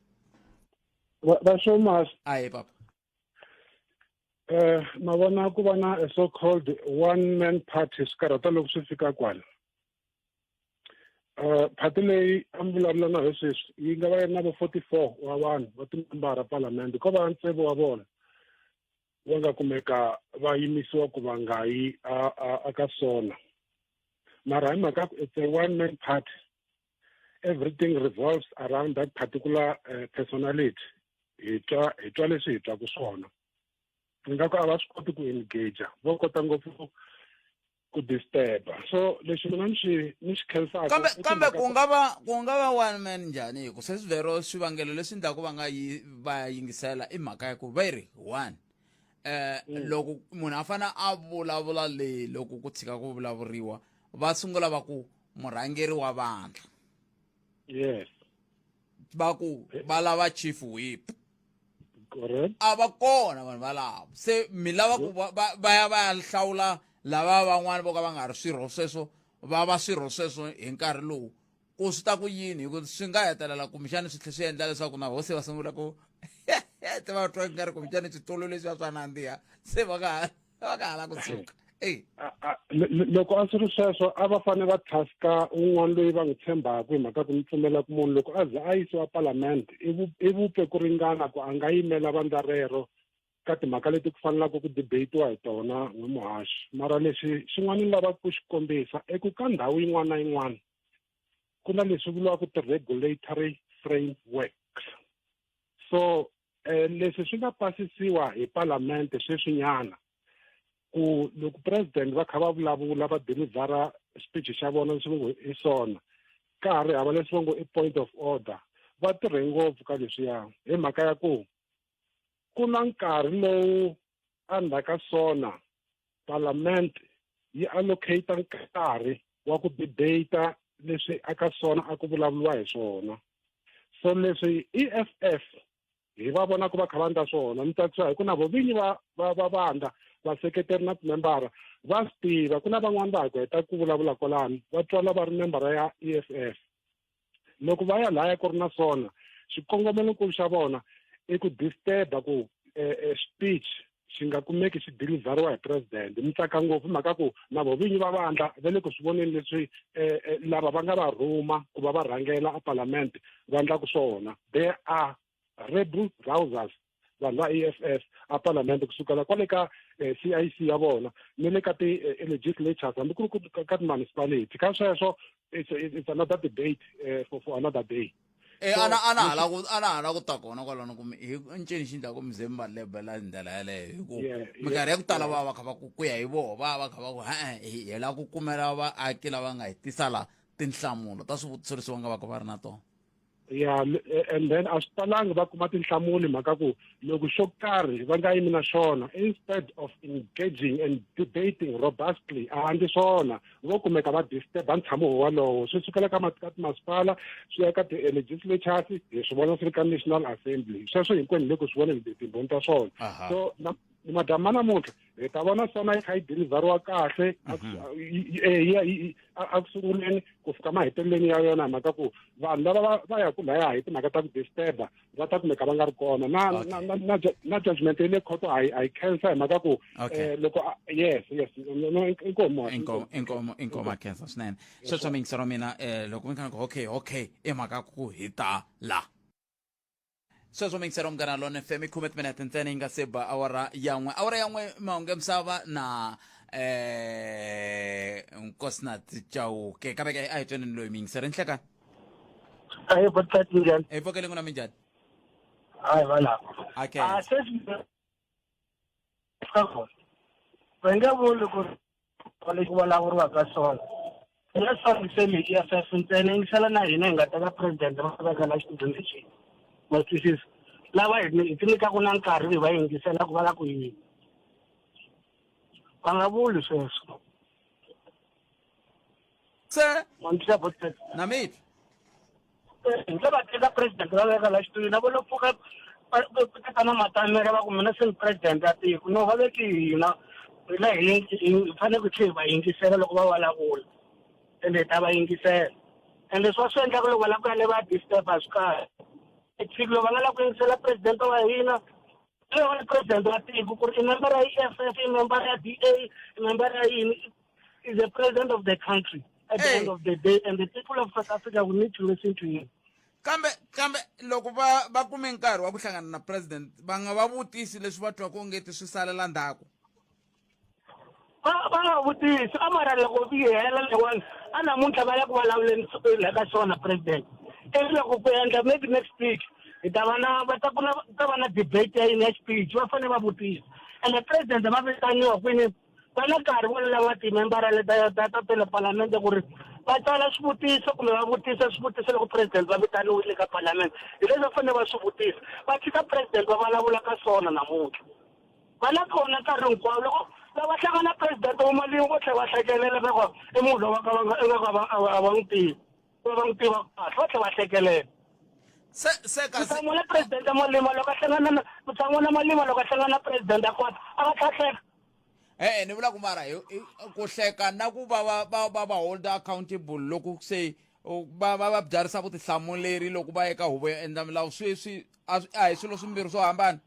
va showmas aye papa eh ma vona ku va na a so called one man party swi karhata loko swi fika kwala party leyi a mi vulavula na hi sweswi yi nga va yi ri na vo 44 wa vanhu va timembara palamende ko va ntsevu wa vona va nga kumeka va yimisiwa ku va nga yi a ka swona mara hi mhaka ku it's a one man party everything revolves around that particular personality hi twa hi twa leswi hi twaku swona ingaku a va swi koti ku engage vo kota ngopfu ku disturba so lexi mina ni xi ni xi khensaka kambe kambe ku nga va ku nga va one man njhani hi ku sweswi swivangelo leswi endlaku va nga yi va yingisela i mhaka ya ku va yi ri one eh loko munhu a fana a vulavula leyi loko ku tshika ku vulavuriwa va sungula va ku murhangeri wa vandla yes va ku va lava chief whip correct a va kona vanhu valavo se mi lava ku va ya va ya hlawula lava van'wana vo ka va nga ri swirho sweswo va va swirho sweswo hi nkarhi lowu ku swi ta ku yini hi ku swi nga hetelela kumbexani swi tlhela swi endla leswaku na hosi va sungula ku se va twa nga ri kumbexani switulu leswiya swa nandziha se va nga va nga ha la kusuka eyi loko a swi ri sweswo a va fanele va taska un'wana loyi va n'wi tshembaka hi mhaka ku mi pfumela ku munhu loko a ze a yisiwa palamende i vupe ku ringana ku a nga yimela vandla rero ka timhaka leti ku fanelaka ku debatiwa hi tona n'wi muhaxi mara lexi xin'wana ni lavaka ku xi kombisa i ku ka ndhawu yin'wana na yin'wana ku na leswi vuriwaka ti-regulatory frameworks so eh, leswi swi nga pasisiwa hi palamende sweswinyana ku loko president va kha va vulavula va delivera speech xa vona leswi va ngo i swona ka ha ri hava leswi va ngo i point of order va tirhe ngopfu ka leswiya hi mhaka ya ku ku na nkarhi lowu endzhaku ka swona palamende yi allocate nkarhi wa ku debate leswi aka swona a ku vulavuriwa hi swona so leswi EFF hi va vona ku va kha va endla swona ni tsakisiwa hi ku na vo vinyi va va va vandla vaseketeri na timembara va swi tiva ku na van'wani va ha ku heta ku vulavula kwalano va twala va ri membara ya EFF loko va ya laya ku ri na swona xikongomelonkulu xa vona i ku disturba ku speech xi nga kumeki xi deliveriwa hi president ni tsaka ngopfu mhaka ku na vo vinyi va vandla va le ku swi voneni leswi lava va nga va rhuma ku va va rhangela a palamende va endlaku swona they are rebel rousers vanhu va EFF a palamende kusukela kwale ka eh, CIC ya vona ni le ka ti-legislatures eh, hambi ku ri ka ti-municipality ka sweswo it's, it's another debate uh, for, for another day e ana ana hala ku ana hala ku ta kona kwalano ku hi ncini xi ndlaku mi ze mi va lebela hi ndlela yaleyo hi ku minkarhi ya ku tala va va kha va ku ku ya hi voho va va kha va ku e-e hi lava ku kumela vaaki lava nga hi tisa la tinhlamulo ta swivutiso leswi va nga va ka va ri na tona ya and then a swi talangi va kuma tinhlamulo mhaka ku loko xo karhi va nga yimi na xona instead of engaging and debating robustly a handle swona vo kumeka va disturba ntshamo wolowo swi sukela ka ka timasipala swi ya ka ti-legislatures hi swi vona swi ri ka national assembly sweswo hinkwenu le ku swi voneni timbhoni ta swona so madamu ma namuntlha hi ta vona sona yi kha yi deliveriwa kahle a ku sunguleni ku fika maheteleleni ya yona hi mhaka ku vanhu lava va ya ku laya hi timhaka ta ku disturba va ta kumeka va nga ri kona na na na na judgment ya le khoto a yi a yi khensa hi mhaka ku eh, loko yes yes no inkomo inkomo inkomo inkomo a khensa swinene sweswo miyingiselo mina um loko mi kha okay okay i mhaka ku hi ta la sweswo miyingiselo munghana lone fm i khume timinete ntsena yi nga se ba awara ya n'we awara ya n'we mahungu ya misava na eh nkosinathi chauke kambe ke a hi tweneni loyi miyingiselo nhlekani Ahe podcast njhani? Hi pfukele n'wina minjhani? Hayi valava. Okay. Ah sweswi ka kona. Va nge vuli ku ri lexi vulavuriwaka swona. Hi nga swi fambiseli hi EFF ntsena yingisela na hina hi nga teka president va veka la xitudweni lexi. Ma twisisa? Lava hi hi ti nyikaka na nkarhi hi va yingisela ku va la ku yini. Va nga vuli sweswo. Se na mi nge va teka president va veka la xitulwini na vo lo pfuka teka na matamela va ku mina se ni president ya tiko no va veki hina hina hi fanele ku tlhe hi va yingisela loko va vulavula ende hi ta va yingisela and leswi va swi endlaka loko va lava ku ya le va disturb a swi kahle tshiki loko va nga lava ku yingisela president wa hina i president wa tiko ku ri i member ya E_F_F i member ya D_A i member ya yini is the president of the country at the end of the day and the people of South Africa will need to listen to him. Kambe kambe loko va va kume nkarhi wa ku hlangana na president va nga va vutisi leswi va twaka ongeti swi salela ndzhaku va va nga vutisi a mara loko yi hela leyiwani a namuntlha va ya ku vulavuleni la ka swona president ivi loko ku endla maybe next week hi ta va na va ta ku na ta va na debate ya yini ya speech va fanele va vutisa ende president va vitaniwa kwini va na nkarhi vo lava timembara leta ta ta ta le palamende ku ri va tsala swivutiso kumbe va vutisa swivutiso loko president va vitaniwile ka palamende hi leswi va fanele va swi vutisa va tshika president va vulavula ka swona namuntlha va na kona nkarhi hinkwawo loko lava hlangana president wa malingo vo tlhela va hlekelela va ku i munhu loyi va ka va nga ingaku a va a va n'wi tivi va va n'wi tiva kahle va tlhela va hlekelela se se kasi mutshamo na president Malema loko a hlangana na mutshamo na Malema loko a hlangana na president a kota a va tlhatlheka e-e ni vula ku mara ku hleka na ku va va va va va hold accountable loko se va va va byarisa vutihlamuleri loko va eka huvo yo endla milawu swi swi a hi swilo swimbirhi swo hambana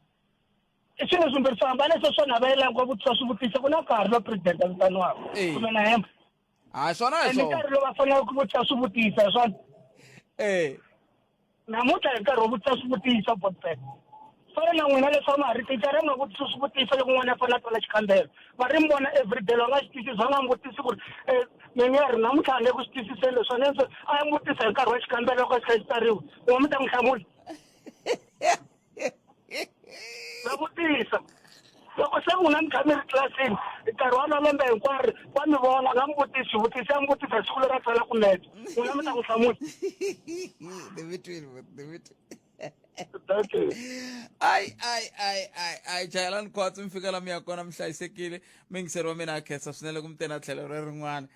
I swilo swimbirhi swo hambana leswo swona va yelaka ku vutisa swivutiso ku na nkarhi lowu president a vitaniwaka kumbe na hemba hayi swona hi swona nkarhi lowu va faneleke ku vutisa swivutiso hi swona eh namuntlha hi nkarhi wo vutisa swivutiso botbet fana na n'wina leswaku ma ha ri thicara mi nga vutisi swivutiso loko n'wana a fanele a tsala xikambelo va ri mi vona everyday loyi a nga xi twisisi va nga n'wi vutisi ku ri um mi nga ri namuntlha a le ku swi twisiseni leswi a a ya n'wi vutisa hi nkarhi wa xikambelo loko xi kha xi tsariwa n'wa mi ta n'wi hlamula Na vutisa loko se n'wina mi kha mi ri tlilasini nkarhi wa lembe hinkwaro wa mi vona nga mi vutisi xivutiso ya mi vutisa siku leri a tsalaka mete n'wina mi ta n'wi hlamula ai ai ai ai ai chayelani khwatsi mi fika la mi ya kona mi hlayisekile muyingiseri wa mina a khensa swinene ku mi tena tlhelo rin'wana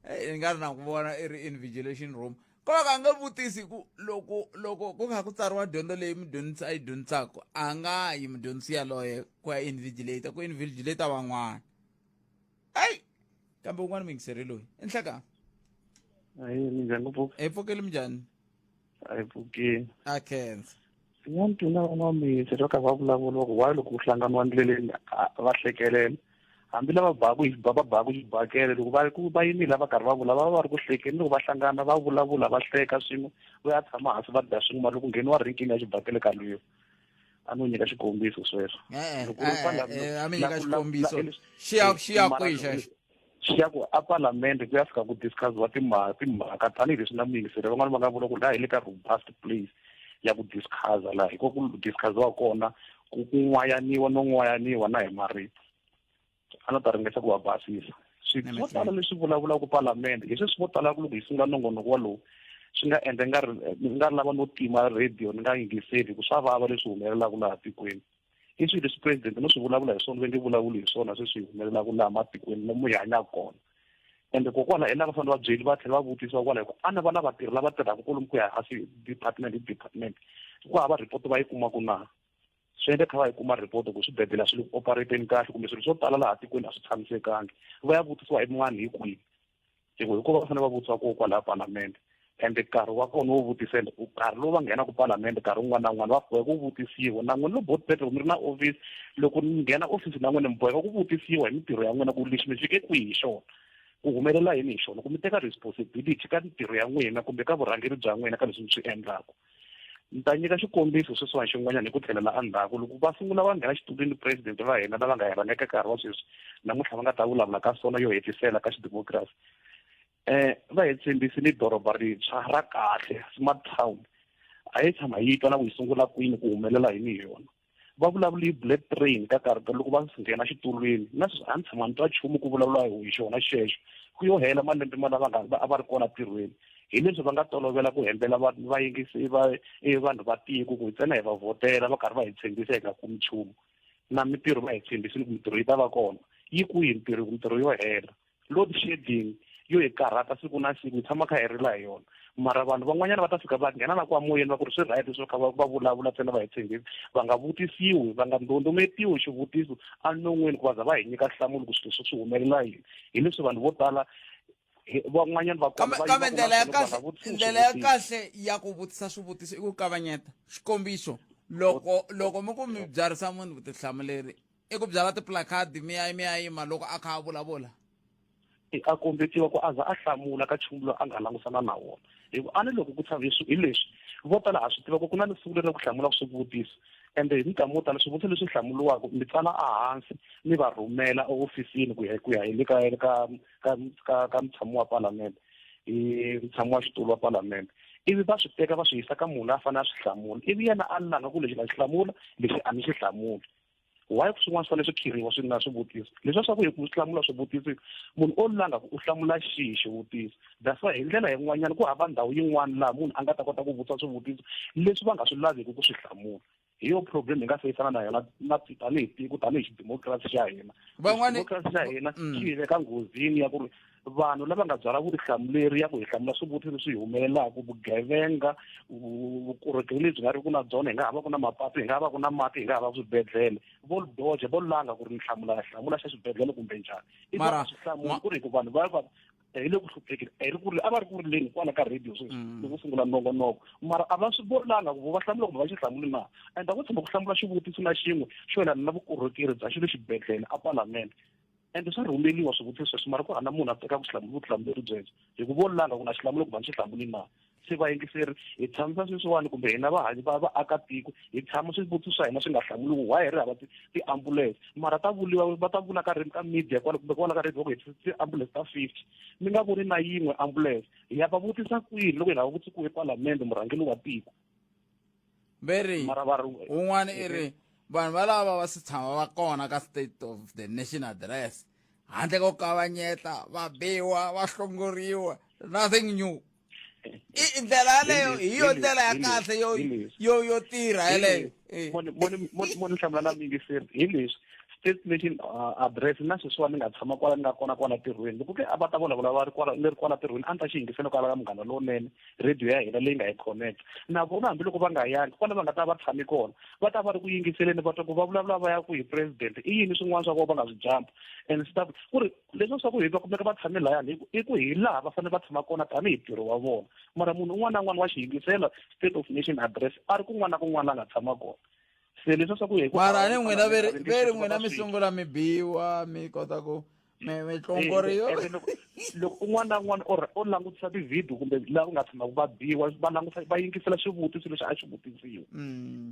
ni nga ri na ku vona i ri invigilation room Ko ka a nga vutisi ku loko loko ku kha ku tsariwa dyondzo leyi mudyondzisi a yi dyondzisaka a nga yi mudyondzisi yaloye ku ya invigilate ku invigilate van'wana ayi kambe un'wana muyingiseri loyi i nhleka ayi minjhani ku pfuka hi pfukile minjhani a hi pfukeni a khensa ya ni twi na van'wamisi va karhi va vulavula va ku why loko ku hlanganiwa ndleleni va hlekelela hambi lava baku va baku xibakele loko va ku va yimile va karhi va vula va va va ri ku hlekeni loko va hlangana va vulavula va hleka swin'we va ya tshama hansi va dya swin'we mara loko ngheniwa rinkini ya xibakele ka lwiwa. A no nyika xikombiso sweswo. E-e, Loko u ri e-e, kwala- e, a mi la- nyika la- xikombiso. la- Xi ya- xi ya mara kwihi xexo? Xi ya ku a palamende ku ya fika ku discussiwa timhaka tanihileswi na muyingiseri van'wana va nga vula ku laha hi le ka robust place ya ku discussa laha hi ko ku discussiwa kona ku ku n'wayaniwa no n'wayaniwa na hi marito. A no ta ringeta ku va basisa. Swilo swo tala leswi vulavulaka palamende hi sweswi vo tala ku loko hi sungula nongonoko walowu swi nga endla nga ri ni nga lava no tima radio ni nga yingiseli ku swa vava leswi humelelaka laha tikweni. I swilo leswi president no swi vulavula hi swona va nge vulavuli hi swona sweswi humelelaka laha matikweni lomu hi hanyaka kona. Ende kokwala hi lava fanele va byeli va tlhela va vutisiwa kwala hi ku a na va na vatirhi lava tirhaka kwalomu ku ya hansi department hi department ku hava report va yi kumaka na. Swi endla kha va yi kuma report ku swibedhlele a swi le ku operateni kahle kumbe swilo swo tala laha tikweni a swi tshamisekangi. Va ya vutisiwa hi vanhu hi kwihi? Hikuva hikuva va fanele va vutisiwa kona kwalaya palamende. Ende nkarhi wa kona wo vutisela, nkarhi lowu va nghenaka palamende nkarhi wun'wana na wun'wana va boheka ku vutisiwa. Na n'wina loko Bot Petro mi ri na office, loko ni nghena office na n'wina mi boheka ku vutisiwa hi mintirho ya n'wina ku lexi mi fike kwihi hi xona, ku humelela yini hi xona, ku mi teka responsibility ka mintirho ya n'wina kumbe ka vurhangeri bya n'wina ka leswi mi swi endlaka. Ni ta nyika xikombiso sweswiwani xin'wanyana hi ku tlhelela endzhaku. Loko va sungula va nghena xitulwini president va hina lava nga hi rhanga eka nkarhi wa sweswi, namuntlha va nga ta vulavula ka swona yo hetisela ka xidemokirasi. Va hi tshembisile doroba rintshwa ra kahle, smart town. A hi tshama hi twa na ku yi sungula kwini ku humelela yini hi yona. Va vulavule hi bullet train ka nkarhi ka loko va nghena xitulwini, na sweswi a ni tshama ni twa nchumu ku vulavula hi xona xexo. Ku yo hela malembe ma lava nga a va ri kona ntirhweni. Hi leswi va nga tolovela ku hembela vayingisi va vanhu va tiko ku ntsena hi va vhotela va karhi va hi tshembisa hi nga kumi nchumu. Na mintirho va hi tshembisile ku mintirho yi ta va kona. Yi kwihi mintirho? Mintirho yo hela. Load shedding yo hi karhata siku na siku, hi tshama kha hi rila hi yona. Mara vanhu van'wanyana va ta fika va nghena na kwa moyeni va ku ri swi right swo kha va vulavula ntsena va hi tshembisa, va nga vutisiwi, va nga ndondometiwi xivutiso enon'wini ku va za va hi nyika nhlamulo ku swilo leswi swi humelela yini. Hi leswi vanhu vo tala van'wanyana va kona va Kambe yima ndlela ya ku va kahle, nga vutisiwi ndlela ya swivutiso. kahle ya ku vutisa swivutiso i ku kavanyeta. Xikombiso, loko mi ku mi byarisa munhu vutihlamuleri, i ku byala tiplacard mi ya mi ya yima loko a kha a vulavula. A kombetiwa ku a za a hlamula ka nchumu lowu a nga langusana na wona. Hi ku a ni loko ku tshama hi leswi vo tala ha swi tiva ku ku na siku leri ku hlamulaka swivutiso, ende hi minkarhi mo tala swivutiso leswi hlamuriwaka mi tsala ehansi mi va rhumela ehofisini ku ya ku ya hi le ka ka ka ka ka mutshami wa palamende, hi mutshami wa xitulu wa palamende, ivi va swi teka va swi yisa ka munhu loyi a fanele a swi hlamula, ivi yena a langa ku lexi na xi hlamula, lexi a ni xi hlamuli. Why swin'wana swi fanele swi khiriwa swi nga swivutiso leswiya swa ku hi ku hlamula swivutiso, munhu o langa ku u hlamula xihi xivutiso. That's why hi ndlela yin'wanyana ku hava ndhawu yin'wana laha munhu a nga ta kota ku vutisa swivutiso leswi va nga swi laveki ku swi hlamula. Hi yo problem hi nga feyisana na yona na tanihi tiko, tanihi xidemokirasi xa hina. Van'wani Xidemokirasi xa hina xi hi veka nghozini ya ku ri vanhu lava nga byala vutihlamuleri ya ku hi hlamula swivutiso leswi hi humelelaka, vugevenga, vukorhokeri lebyi nga ri ku na byona, hi nga ha va ku na mapatu, hi nga ha va ku na mati, hi nga ha va ku swibedhlele, vo doja, vo langa ku ri ni hlamula, hlamula xa xibedhlele kumbe njhani. I va Mara, swi hlamuli ma ku ri hi ku vanhu va va hi le ku hluphekeni, hi ri ku ri a va ri ku rileni kwala ka radio sweswi loko sungula nongonoko, mara a va swi vonanga ku va hlamula kumbe va xi hlamuli na. And a ku tshama ku hlamula xivutiso na xin'we xo yelana na vukorhokeri bya xilo xibedhlele a palamende. Ende swa rhumeliwa swivutiso sweswo, mara ku hava munhu a tekaka vutihlamuleri byebyo, hi ku vo langa ku na xihlamuli kumbe a ni xi hlamuli na. Se vayingiseri hi tshamisa sweswiwani, kumbe hina vahanyi va vaakatiko hi tshama swivutiso swa hina swi nga hlamuriwi. Why hi ri hava ti-ambulance? Mara ta vuriwa, va ta vula ka ka media kwala kumbe kwala ka radio ku hi ti-ambulance ta 50, mi nga voni na yin'we ambulance. Hi ya va vutisa kwini loko hi nga va vutisi ku epalamende murhangeri wa tiko? Veri, Mara va ri un'wana i ri vanhu valava va si tshama va kona ka State of the Nation Address handle ko kavanyeta, va biwa, va hlongoriwa, nothing new. I ndlela yaleyo hi yo ndlela ya kahle yo yo yo tirha yaleyo. Moni hlamula na muyingiseri hi leswi State Nation Address na sweswiwani ni nga tshama kwala ni nga kona kwala ntirhweni, loko ke a va ta vulavula va ri kwala ni ri kwala ntirhweni, a ni ta xi yingisela kwala ka Munghana Lowunene radio ya hina leyi nga hi connect na vona. Hambiloko va nga yangi kwala va nga ta va tshami kona, va ta va ri ku yingiseleni, va twa ku va vulavula va ya ku hi president i yini swin'wana swa ku va nga swi jump and stuff, ku ri leswi swa ku hi va kumeka va tshame layani i ku hi laha va fanele va tshama kona tanihi ntirho wa vona. Mara munhu un'wana na un'wana wa xi yingisela State of Nation Address a ri kun'wana na kun'wana la nga tshama kona. Se leswi swa ku hi ku Mara ni n'wina va veri nge veri swi n'wina va mi swi sungula mi biwa mi kota ku Mi mi hlongoriwa. Ende loko loko un'wana na un'wana or o langutisa ti-video kumbe laha ku nga tshamaka va biwa va langutisa va yingisela xivutiso lexi a xi vutisiwa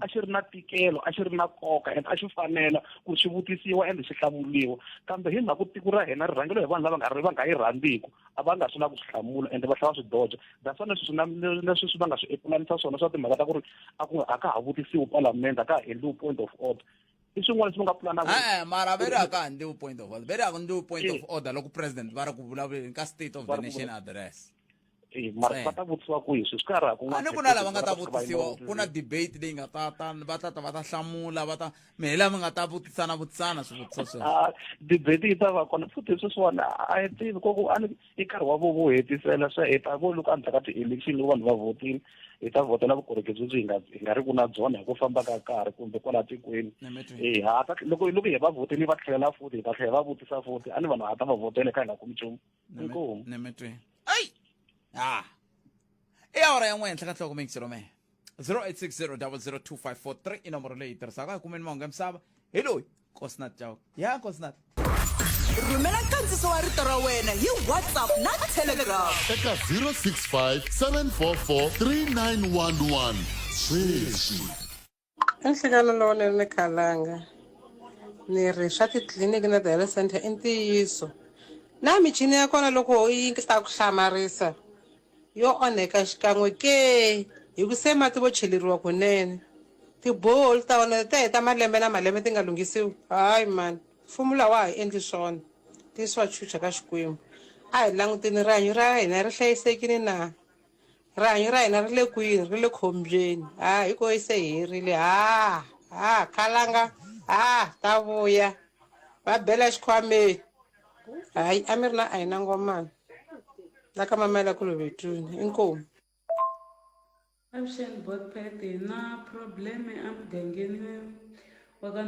a xi ri na ntikelo a xi ri na nkoka and a xi fanela ku xi vutisiwa ende xi hlamuriwa kambe hi mhaka ku tiko ra hina ri rhangeriwa hi vanhu lava nga ri va nga yi rhandziku a va nga swi lavi ku swi hlamula ende va tlhela va swi doja that's why na sweswi na na sweswi va nga swi epulanisa swona swa timhaka ta ku ri a ku a ka ha vutisiwi palamende a ka ha endliwi point of order i swin'wana leswi va nga pulana e-e mara ve ri a ka ha ndliwi point of order ve ri a ku ndliwi point of order loko president va ri ku vulavuleni ka state of the nation address Eh, mara va ta vutisiwa kwihi sweswi ka ha ri a ni ku na lava nga ta vutisiwa ku na debate leyi nga ta ta va ta ta va ta hlamula va ta mi hi lava nga ta vutisana vutisana swivutiso sweswo ah, debate yi ta va kona futhi sweswiwani a yi tivi koko a ni i nkarhi wa vo vo hetisela swa hi ta vo loko endzhaku ka ti-election loko vanhu va vhotile hi ta vhotela vukorhokeri lebyi hi nga hi nga ri ku na byona hi ku famba ka nkarhi kumbe kwala tikweni e ha ta loko loko hi va vhotile va tlhelela futhi hi ta tlhela va vutisa futhi a ni vanhu ha ta va vhotela kha hi nga kumi nchumu inkomu ayi ha i awara ya n'we henhla ka nhloko mixelo me 0860002543 i nomboro leyi tirhisaka hi kumeni mahungu ya misava hi loyi nkosinathi chauke ya nkosinathi rhumela nkandziso wa rito ra wena hi whatsapp na telegram eka 065 744 3911 sweswi Enhlekano lowunene khalanga ni ri swa titliliniki na ti-health center i ntiyiso na michini ya kona loko yi ta ku hlamarisa yo onheka xikan'we ke hi ku se mati vo cheleriwa kunene tiboholi ta vona ta heta malembe na malembe ti nga lunghisiwi hayi mani mfumo lawa a hi endli swona ntiyiso wa chucha ka Xikwembu a hi languteni rihanyo ra hina ri hlayisekile na. Rihanyo ra hina ri le kwini? Ri le khombyeni. Ha, hi ko se hi herile. Ha, ha, khalanga. Ha, ta vuya. Va bela xikhwameni. Hayi, a mi ri na a hi na ngomana. La ka mamela ku lovetuni. Inkomu. Avuxeni Botpet hi na problem emugangeni wa ka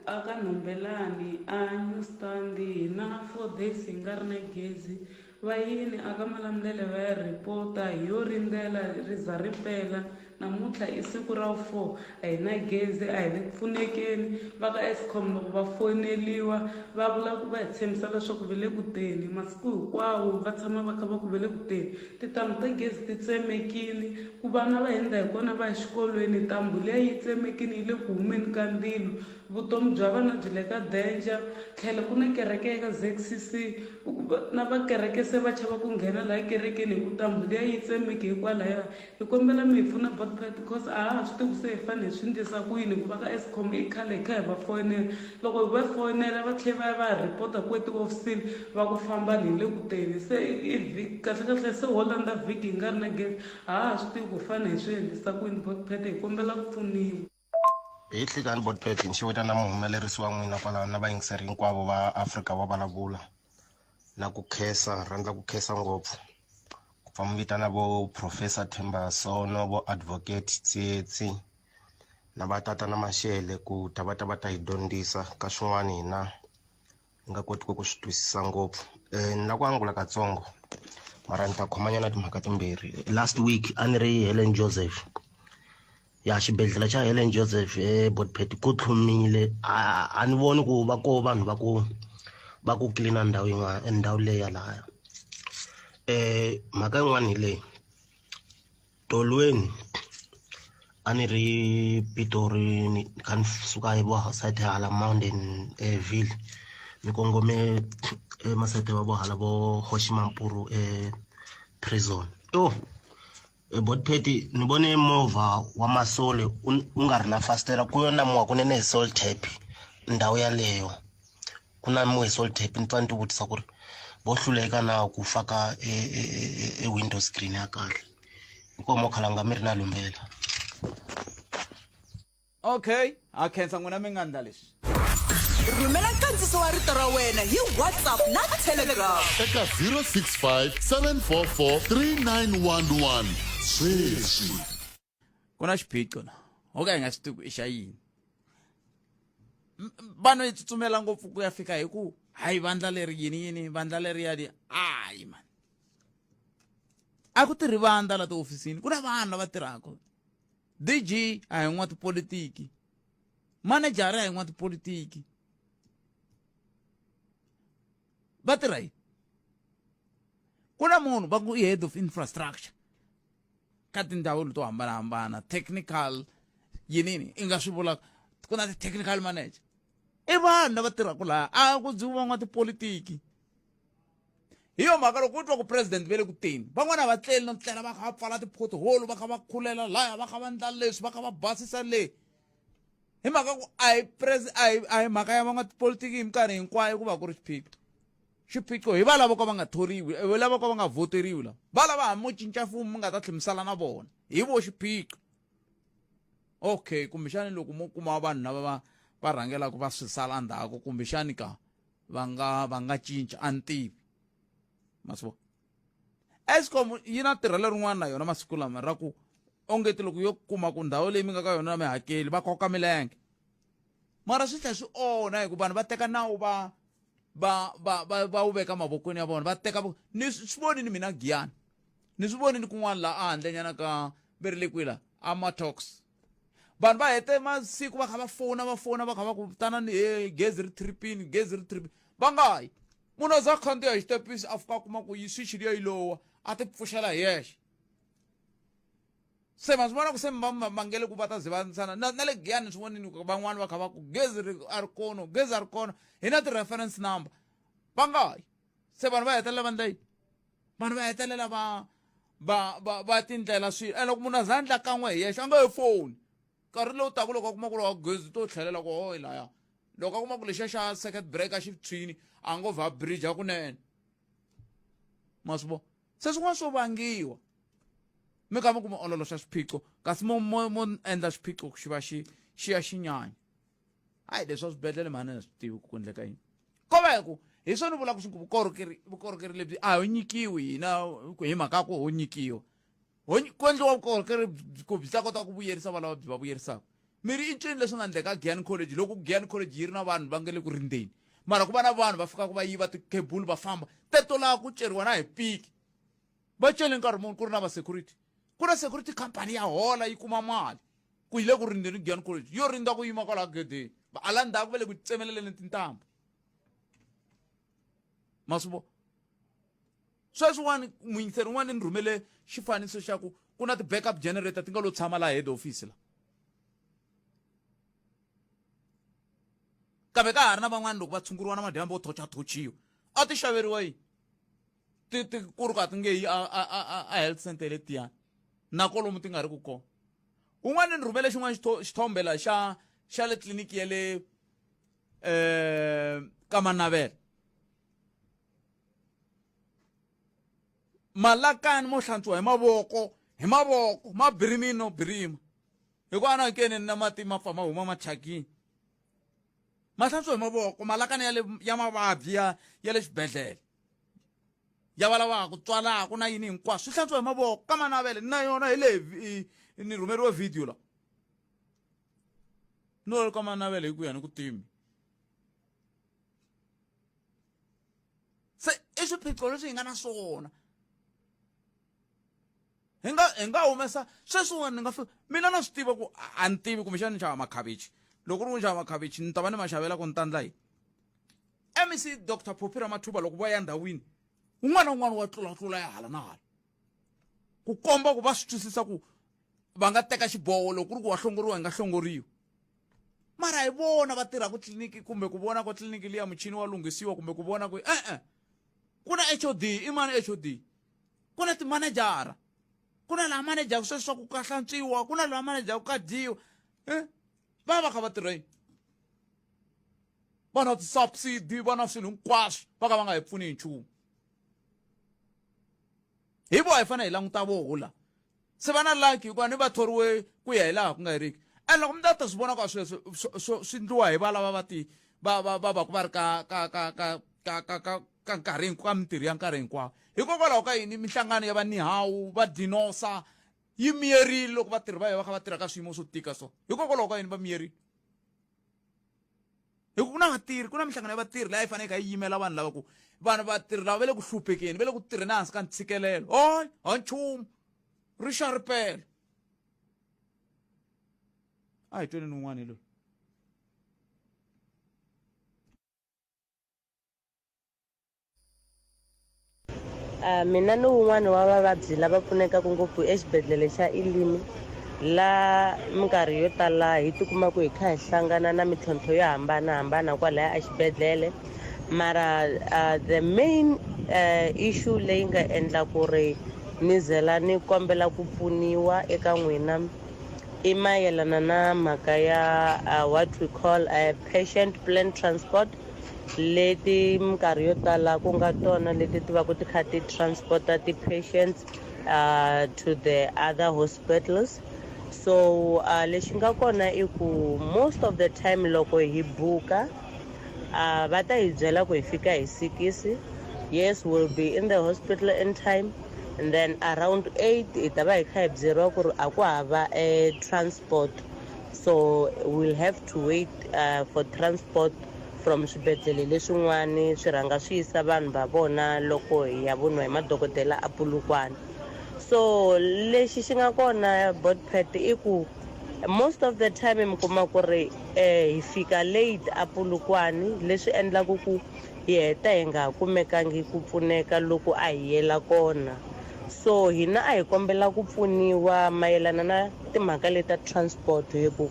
a ka Nhombelani a New Stand hi na 4 days hi nga ri na gezi va yini a ka Malamulele va ya report-a hi yo rindzela ri za ri pela namuntlha i siku ra vu 4 a hi na gezi a hi le ku pfunekeni va ka Eskom loko va foyineliwa va vula ku va hi tshembisa leswaku ve le ku teni masiku hinkwawo va tshama va kha va ku ve le ku teni Tintambu ta gezi ti tsemekile, ku vana va hundza hi kona va ya exikolweni, ntambu liya yi tsemekile yi le ku humeni ka ndzilo, vutomi bya vana byi le ka danger. Tlhelo ku na kereke ya ka ZCC, na va kereke se va chava ku nghena laha kerekeni hi ku ntambu liya yi tsemeke hikwalaya. Hi kombela mi hi pfuna Botpet coz a ha ha swi tivi ku se hi fanele hi swi ndlisa ku yini hikuva ka Eskom i khale hi kha hi va foyinela. Loko hi va foyinela va tlhe va ya va ya report-a kwe tihofisini va ku fambani hi le ku teni se i vhiki kahlekahle se ho landza vhiki hi nga ri na gezi a ha ha swi tivi ku hi fanele hi swi endlisa ku yini Botpet hi kombela ku pfuniwa. Hi nhlikani Botpet ni xeweta na muhumelerisi wa n'wina kwalano na vayingiseri hinkwavo va Afrika wa vulavula na ku khensa rhandza ku khensa ngopfu ku pfa mi vitana vo Professor Themba Sono vo Advocate Tsietsi na va tatana Mashele ku ta va ta va ta hi dyondzisa ka swin'wana hina hi nga kotiki ku swi twisisa ngopfu um ni la ku angula katsongo mara ni ta khomanyana timhaka timbirhi last week a ni ri Helen Joseph ya xibedhlele xa Helen Joseph eBodpet ku tlhumile a a ni voni ku va ko vanhu va ku va ku clean-a ndhawu yin'wana ndhawu leyi ya lahaya um mhaka yin'wana hi leyi tolweni a ni ri Pitori ni kha ni suka hi vo side hala Mountain Ville ni kongome emasayiti va vo hala vo Kgosi Mampuru prison yo Botpet ni vone movha wa masole u nga ri na fasitere ku yo namiwa kunene hi salt tape ndhawu yaleyo ku namiwe hi salt tape ni pfa ni ti vutisa ku ri vo hluleka na ku faka e, e, e, e window screen ya kahle hikuva mo khalanga mi ri na lumbela okay ha khensa n'wina mi nga ndla leswi rhumela nkandziso wa rito ra wena hi whatsapp na telegram eka 065 744 3911 sweswi ku na xiphiqo na ho ka hi nga swi tivi ku i xa yini vanhu yi tsutsumela ngopfu ku ya fika hi ku hayi vandla leri yini yini vandla leri yadi hayi mani a ku tirhi vandla la tihofisini ku na vanhu lava tirhaka dg a hi n'watipolitiki manejara a hi n'watipolitiki Va tirha yini? Ku na munhu va ku i head of infrastructure ka tindhawu to hambanahambana, technical yinini i nga swi vulaka, ku na ti-technical manager. I vanhu lava tirhaka laha, a ku dyiwi van'watipolitiki. Hi yo mhaka loko u twa ku president ve le ku teni, van'wana a va tleli no tlela, va kha va pfala ti-pothole, va kha va khulela laya, va kha va ndla leswi, va kha va basisa le, hi mhaka ku a hi a hi a hi mhaka ya van'watipolitiki hi minkarhi hinkwayo ku va ku ri xiphiqo. Xiphiqo hi va lava ka va nga thoriwi, hi lava ka va nga voteriwi, lava va lava hambi mo cinca mfumo mi nga ta tlhemisala na vona, hi vo xiphiqo. Okay, kumbexani loko mo kuma vanhu lava va va rhangelaka va swi sala ndzhaku, kumbexani ka va nga va nga cinca, a ni tivi. Ma swi vona, Eskom yi na tirhelo rin'wana na yona masiku lama ra ku ongeti loko yo kuma ku ndhawu leyi mi nga ka yona mi hakeli, va koka milenge. Mara swi tlhela swi onha, hikuva vanhu va teka nawu va va va va va wu veka mavokweni ya vona, va teka. Ni swi vonini mina Giyani, ni swi vonini kun'wana laha a handlenyana ka ve ri le kwihi la amatox, vanhu va hete masiku va kha va fona, va fona, va kha va ku tanani, he, gezi ri tripini, gezi ri tripini, va nga yi. Munhu a za a khandziya hi xitepisi, a fika a kuma ku yi switch liya yi lowa, a ti pfuxela hi yexe. Se ma swi vona ku se va vangele ku va ta zivanisana na le Giyani. Swi vonini ku van'wani va kha va ku gezi ri a ri kono, gezi a ri kona, hi na ti-reference number, va nga yi. Se vanhu va hetelela va ndla yini? Vanhu va hetelela va va va va tindlela swilo. Ene loko munhu a za a ndla kan'we hi yexe, a nga he foni. Nkarhi lowu taka loko a kuma ku ri wa gezi to tlhelela ku hoyi laya, loko a kuma ku lexiya xa circuit breaker xi tshwini, a ngo vha bridge hakunene. Ma swi vona, se swin'wana swo vangiwa mi kha mi kuma ololoxa swiphiqo, kasi mo mo mo endla xiphiqo xi va xi xi ya xinyanya. Hayi, leswi swa swibedhlele mhani a swi tivi ku endleka yini, ko va hi ku hi swona vulaka swi ku vukorhokeri vukorhokeri lebyi a ho nyikiwi hina hi mhaka ku ho nyikiwa, ku endliwa vukorhokeri ku byi ta kota ku vuyerisa valava byi va vuyerisaka. Mi ri i ncini leswi nga endleka Giyani College? Loko Giyani College yi ri na vanhu va nga le ku rindzeni, mara ku va na vanhu va fikaka va yiva tikhebulu va famba teto, laha ku ceriwa na hi piki, va cele nkarhi muni ku ri na va security, ku na security company ya hola, yi kuma mali ku yi le ku rindzeni Giyani College, yo rindza ku yima kwalaho gedeni, ala ndzhaku va le ku tsemeleleni tintambu. Ma swi vona, sweswiwani muyingiseri un'wana ni rhumele xifaniso xa ku ku na ti-backup generator ti nga lo tshama laha head office la, kambe ka ha ri na van'wani loko va tshunguriwa na madyambu vo thocha-thochiwa, a ti xaveriwa yini ti ti ku ri ku a ti nge yi a a a a health center letiyani na kolomu ti nga ri ku kona. Un'wana ni rhumele xin'wana xithombe la xa xa le tliliniki ya le ka Manavela, malakani mo hlantswiwa hi mavoko, hi mavoko ma birimini no birima, hikuva ana keni na mati ma pfa ma huma ma thyakini, ma hlantswiwa hi mavoko malakani ya le ya mavabyi ya ya le xibedhlele, ya va lava ku tswalaka na yini, hinkwaswo swi hlantswiwa hi mavoko ka Manavele. Na yona hi le ni rhumeriwe video la no ka Manavele hi ku ya ni ku timi. Se i swiphiqo leswi hi nga na swona, hi nga hi nga humesa sweswiwani. Ni nga fika mina na swi tiva ku a ni tivi, kumbexana ni xava makhavichi. Loko ri ku ni xava makhavichi, ni ta va ni ma xavela ku ni ta ndla yini? MEC Dr Phophi Ramathuba loko va ya ndhawini, un'wana na un'wana wa tlulatlula ya hala na hala, ku komba ku va swi twisisa ku va nga teka xiboho loko ku ri ku wa hlongoriwa, hi nga hlongoriwa. Mara hi vona va tirhaka tliliniki, kumbe ku vona ku tliliniki liya muchini wa lunghisiwa, kumbe ku vona ku e-e, ku na HOD, i mani HOD? Ku na timanejara, ku na laha manejaka sweswi swa ku ka hlantswiwa, ku na laha manejaka ka dyiwa, va va kha va tirha yini? Va na ti-subsidy, va na swilo hinkwaswo, va ka va nga hi pfuni hi nchumu. Hi voho hi fanele hi languta voho la se va na lucky, hikuva ni va thoriwe ku ya hi laha ku nga heriki. And loko mi ta ta swi vona ka sweswo swi ndliwa hi valava va ti va va va va ku va ri ka ka ka ka ka ka ka ka nkarhi ka mintirho ya nkarhi hinkwawo. Hikokwalaho ka yini minhlangano ya va nihawu va dinosa yi miyerile loko vatirhi va yo va kha va tirha ka swiyimo swo tika so? Hikokwalaho ka yini va miyerile? Hi ku na vatirhi, ku na minhlangano ya vatirhi leyi a yi fanele yi kha yi yimela vanhu lava, ku vanhu vatirhi lava va le ku hluphekeni, va le ku tirheni hansi ka ntshikelelo. Hoy, ha nchumu ri xa ripela. A hi tweni ni un'wana hi loyi. Uh, mina ni wun'wana wa vavabyi lava pfunekaka ngopfu exibedhlele xa Elimi la minkarhi yo tala hi tikumaka hi kha hi hlangana na mintlhontlho yo hambanahambana kwalaya exibedhlele mara uh, the main uh, issue leyi nga endla ku ri ni zela ni kombela ku pfuniwa eka n'wina i mayelana na mhaka ya uh, what we call a patient plan transport leti minkarhi yo tala ku nga tona leti ti va ku ti kha ti transporta ti-patients uh, to the other hospitals so uh, lexi nga kona i ku most of the time loko hi buka uh, va ta hi byela ku hi fika hi sikisi yes we'll be in the hospital in time and then around 8 hi ta va hi kha hi byeriwa ku ri a ku hava e transport so we'll have to wait uh, for transport from swibedhlele leswin'wani swi rhanga swi yisa vanhu va vona loko hi ya voniwa hi madokodela a Polokwane so lexi xi nga kona botpet i ku most of the time mi kuma ku ri um hi fika late a Polokwane leswi endlaku ku hi heta hi nga ha kumekangi ku pfuneka loko a hi yela kona so hina a hi kombela ku pfuniwa mayelana na timhaka leta transport hi ku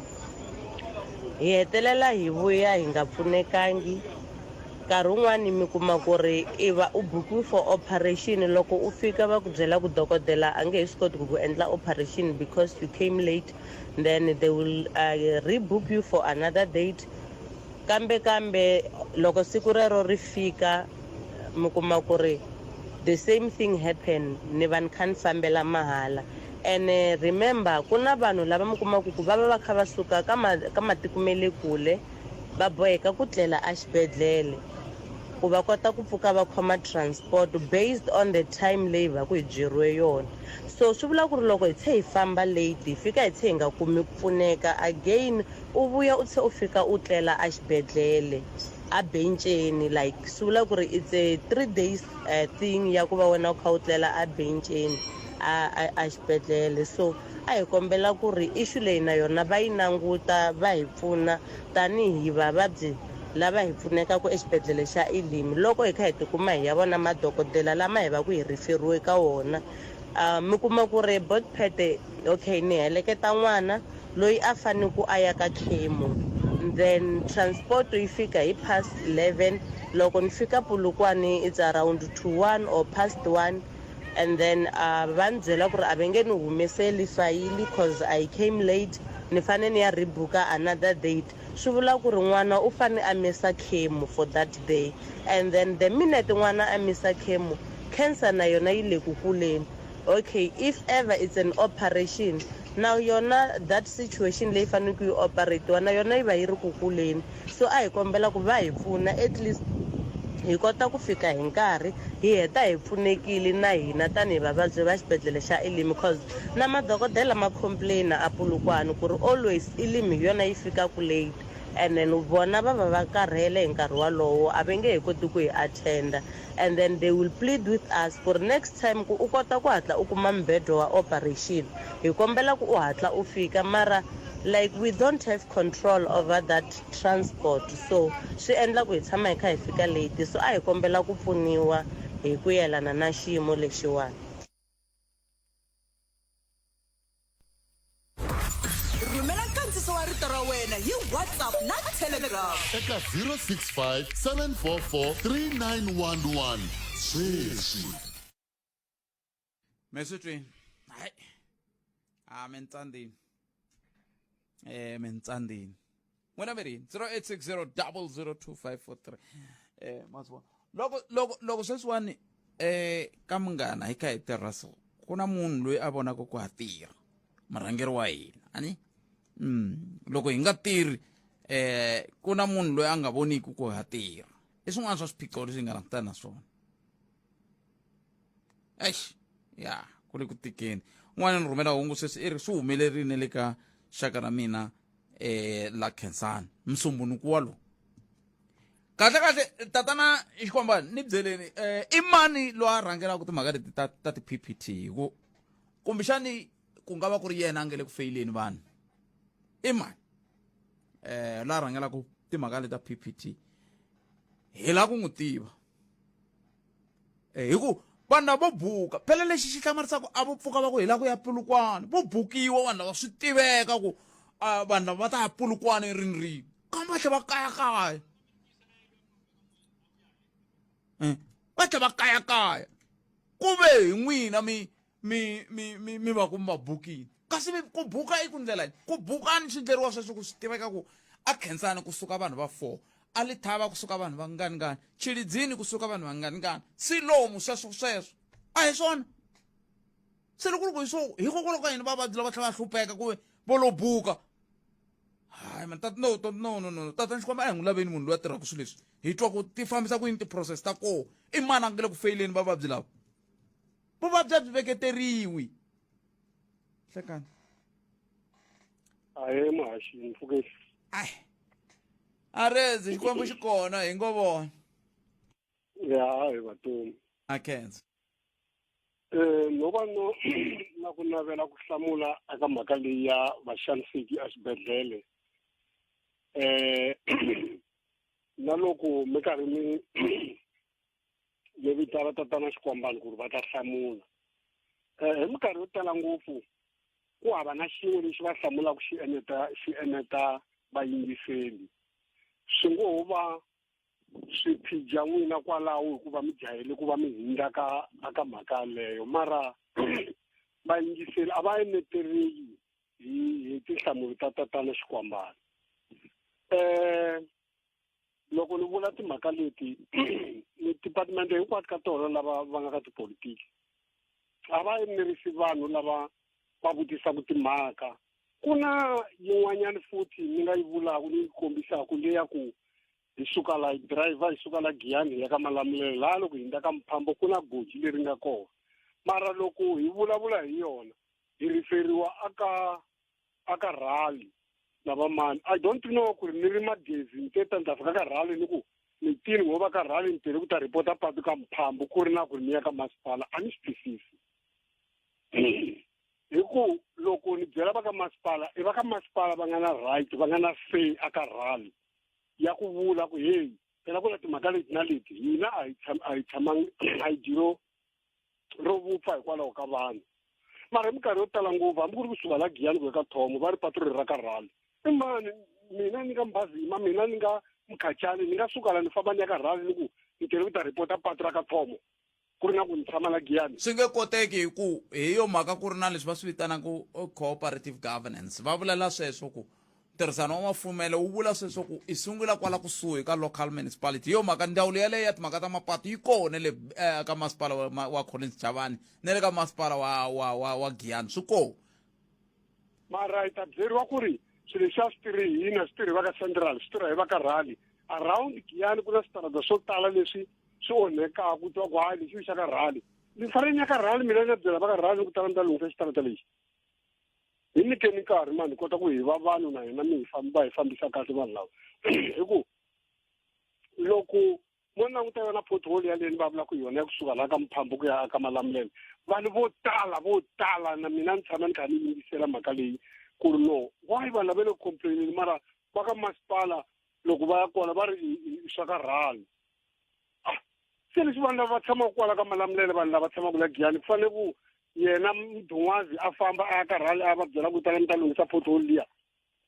hi hetelela hi vuya hi nga pfunekangi nkarhi wun'wani mi kuma ku ri i va u bukiwe for operation loko u fika va ku byela ku dokodela a nge he swi koti ku ku endla operation because you came late then they will uh, rebook you for another date kambe kambe loko siku rero ri fika mi kuma ku ri the same thing happen ni va ni kha ni fambela mahala ene remember ku na vanhu lava mi kumaka ku va va va kha va suka ka ma ka matiko me le kule va boheka ku tlela exibedhlele ku va kota ku pfuka va khoma transport based on the time leyi va ku hi byeriwe yona so swi vula ku ri loko hi tlhe hi famba late hi fika hi tlhe hi nga kumi ku pfuneka again u vuya u tlhe u fika u tlela exibedhlele a benceni like swi vula ku ri it's a three days uh, thing ya ku va wena u kha u tlela a benceni a a a xibedhlele so a hi kombela ku ri issue leyi na yona va yi languta va hi pfuna tanihi vavabyi lava hi pfunekaka exibedhlele xa Elim loko hi kha hi tikuma hi ya vona madokodela lama hi va ku hi riferiwe ka wona um mi kuma ku ri botpete okay ni heleketa n'wana loyi a fanele ku a ya ka chemo then transport yi fika hi past 11 loko ni fika Polokwane it's around to 1 or past 1 and then uh, va ni byela ku ri a va nge ni humeseli fayili cause I came late ni fane ni ya rebooka another date swi vula ku ri n'wana u fane a misa chemo for that day and then the minute n'wana a misa chemo cancer na yona yi le ku kuleni okay if ever it's an operation na yona that situation leyi faneleke yi operatiwa na yona yi va yi ri ku kuleni so a hi kombela ku va hi pfuna at least hi kota ku fika hi nkarhi hi heta hi pfunekile na hina tanihi vavabyi va xibedhlele xa Elim cause na madokodela ma complain-a a Polokwane ku ri always Elim hi yona yi fikaku late and then vona va va va karhele hi nkarhi walowo a va nge he koti ku hi attend-a and then they will plead with us ku ri next time ku u kota ku hatla u kuma mubedo wa operation hi kombela ku u hatla u fika mara like we don't have control over that transport so swi endla ku hi tshama hi kha hi fika late so a hi kombela ku pfuniwa hi ku yelana na xiyimo lexiwani. Rhumela nkandziso wa rito ra wena hi WhatsApp na Telegram. Eka 065 744 3911 sweswi. Me swi twini hayi a mi ni tsandzini eh mi ni tsandzini n'wina mi ri yini 0860 002543 eh ma swi vona loko loko loko sweswiwani eh ka munghana hi kha hi tirha so ku na munhu loyi a vonaka ku ha tirha murhangeri wa hina ani mm loko hi nga tirhi eh ku na munhu loyi a nga voniki ku ha tirha i swin'wana swa swiphiqo leswi hi nga langutana na swona eish ya ku le ku tikeni un'wana ni rhumela hungu sweswi i ri swi humelerile le ka xaka ra mina eh la khensani msumbunuku wa lowu kahle kahle tatana xikwambani ni byeleni eh i mani loyi a rhangelaka timhaka leti ta ta ti-ppt hi ku kumbexani ku nga va ku ri yena a nge le ku feyileni vanhu i mani eh la rhangelaka timhaka leti ta ppt hi la ku n'wi tiva eh, hi ku Vanhu lava vo buka phela lexi xi hlamarisaka a vo pfuka va ku hi lava ku ya Polokwane vo bukiwa vanhu lava swi tiveka ku vanhu lava va ta ya Polokwane rini rini kambe va tlhela va kayakaya va tlhela va kayakaya ku ve hi n'wina mi mi mi mi mi va ku mi va bukile kasi ku buka i ku ndlela yini ku bukani swi ndleriwa sweswo ku swi tiveka ku a khensani kusuka vanhu va four a lithava kusuka vanhu va ngani ngani chilidzini kusuka vanhu va ngani ngani silomu sweswo sweswo a hi swona se loko loko hi swo hikokwalaho ka yini vavabyi lava tlhela va hlupheka ku vo lo buka hayi man tata no no no no tata xikwembu a hi n'wi laveni munhu loyi a tirhaka swilo leswi hi twa ku ti fambisa ku yini ti-process ta koho i mani a nga le ku feyileni vavabyi lava vuvabyi a byi veketeriwi hlekani ahe muhaxi mpfukeli ai arezi xikwembu xi kona hi ngo vona ya hi vatomi a khensa eh no va no na ku navela ku hlamula eka mhaka leyi ya vaxaniseki exibedhlele eh na loko mi karhi mi mi vitana tatana xikwambani ku ri va ta hlamula um hi minkarhi yo tala ngopfu ku hava na xin'we lexi va hlamulaka xi eneta xi eneta vayingiseli swi ngo ho va swi phija n'wina kwalaho hikuva mi jahele ku va mi hindza ka aka mhaka yaleyo mara vayingiseli a va enetereki hi hi tinhlamulo ta tatana xikwambana um loko ni vula timhaka leti ni department hinkwato ka tona lava va nga ka tipolitiki a va enerisi vanhu lava va vutisaka timhaka ku na yin'wanyana futhi ni nga yi vulaka ni yi kombisaka leya ku hi suka la hi driver hi suka la giyani hi ya ka malamulelo laha loko hi ndza ka mphambo ku na goji leri nga kona mara loko hi vulavula hi yona hi riferiwa aka aka rally na vamani i don't know ku ri ni ri magezi ni te ta ni ta fika ka rally ni ku ni tini ngo va ka rally ni tele ku ta ripota patu ka mphambu ku ri na ku ri ni ya ka masipala a ni swi twisisi hi ku loko ni byela va ka masipala i va ka masipala va nga na right va nga na say aka rally ya ku vula ku heyi phela ku na timhaka leti na leti hina a hi tshama a hi tshamangi a hi dyiro ro vupfa hikwalaho ka vanhu mara hi minkarhi yo tala ngopfu hambi ku ri kusuka la giyani ku ya ka thomo va ri patu ri ra ka rhali i mani mina ni nga mbazima mina ni nga mkhachani ni nga suka la ni famba ni ya ka rhali ni ku ni tele ku ta ripota patu ra ka thomo ku ri na ku ni tshama la giyani swi nge koteki hi ku hi yo mhaka ku ri na leswi va swi vitanaka cooperative governance va vulela sweswo ku ntirhisano wa mafumelo wu vula sweswo ku i sungula kwala kusuhi ka local municipality hi yo mhaka ndzawulo yaleyo ya timhaka ta mapatu yi kona le eh, ka masipala wa, wa collins chavani na le ka masipala wa, wa, wa, wa giyani swi kona mara hi ta byeriwa ku ri swilo leswi a swi tirhi hina swi tirhi va ka central swi tirha hi va ka rally around giyani ku na switarata swo tala leswi swi onhekaka ku twa ku hayi lexi xa ka rally ni fanele ni ya ka rally mina ni ya byela va ka rally ku tala ni ta lunghisa xitarata lexi hi nyikeni nkarhi mani hi kota ku hi va vanhu na hina mi hi famba hi fambisa kahle vanhu lava hi ku loko mo languta yona pothole yaleyo ni va vulaka yona ya kusuka laha ka mphambo ku ya ka malamulele vanhu vo tala vo tala na mina ni tshama ni kha ni yingisela mhaka leyi ku ri no why vanhu lava le complainini mara va ka masipala loko va ya kona va ri swa ka rhali ah, se leswi vanhu lava va tshamaka kwala ka malamulele vanhu lava tshamaka la giyani ku fanele ku yena mdun'wazi a famba a ya ka rhali a va byela ku tala mi ta lunghisa pothole liya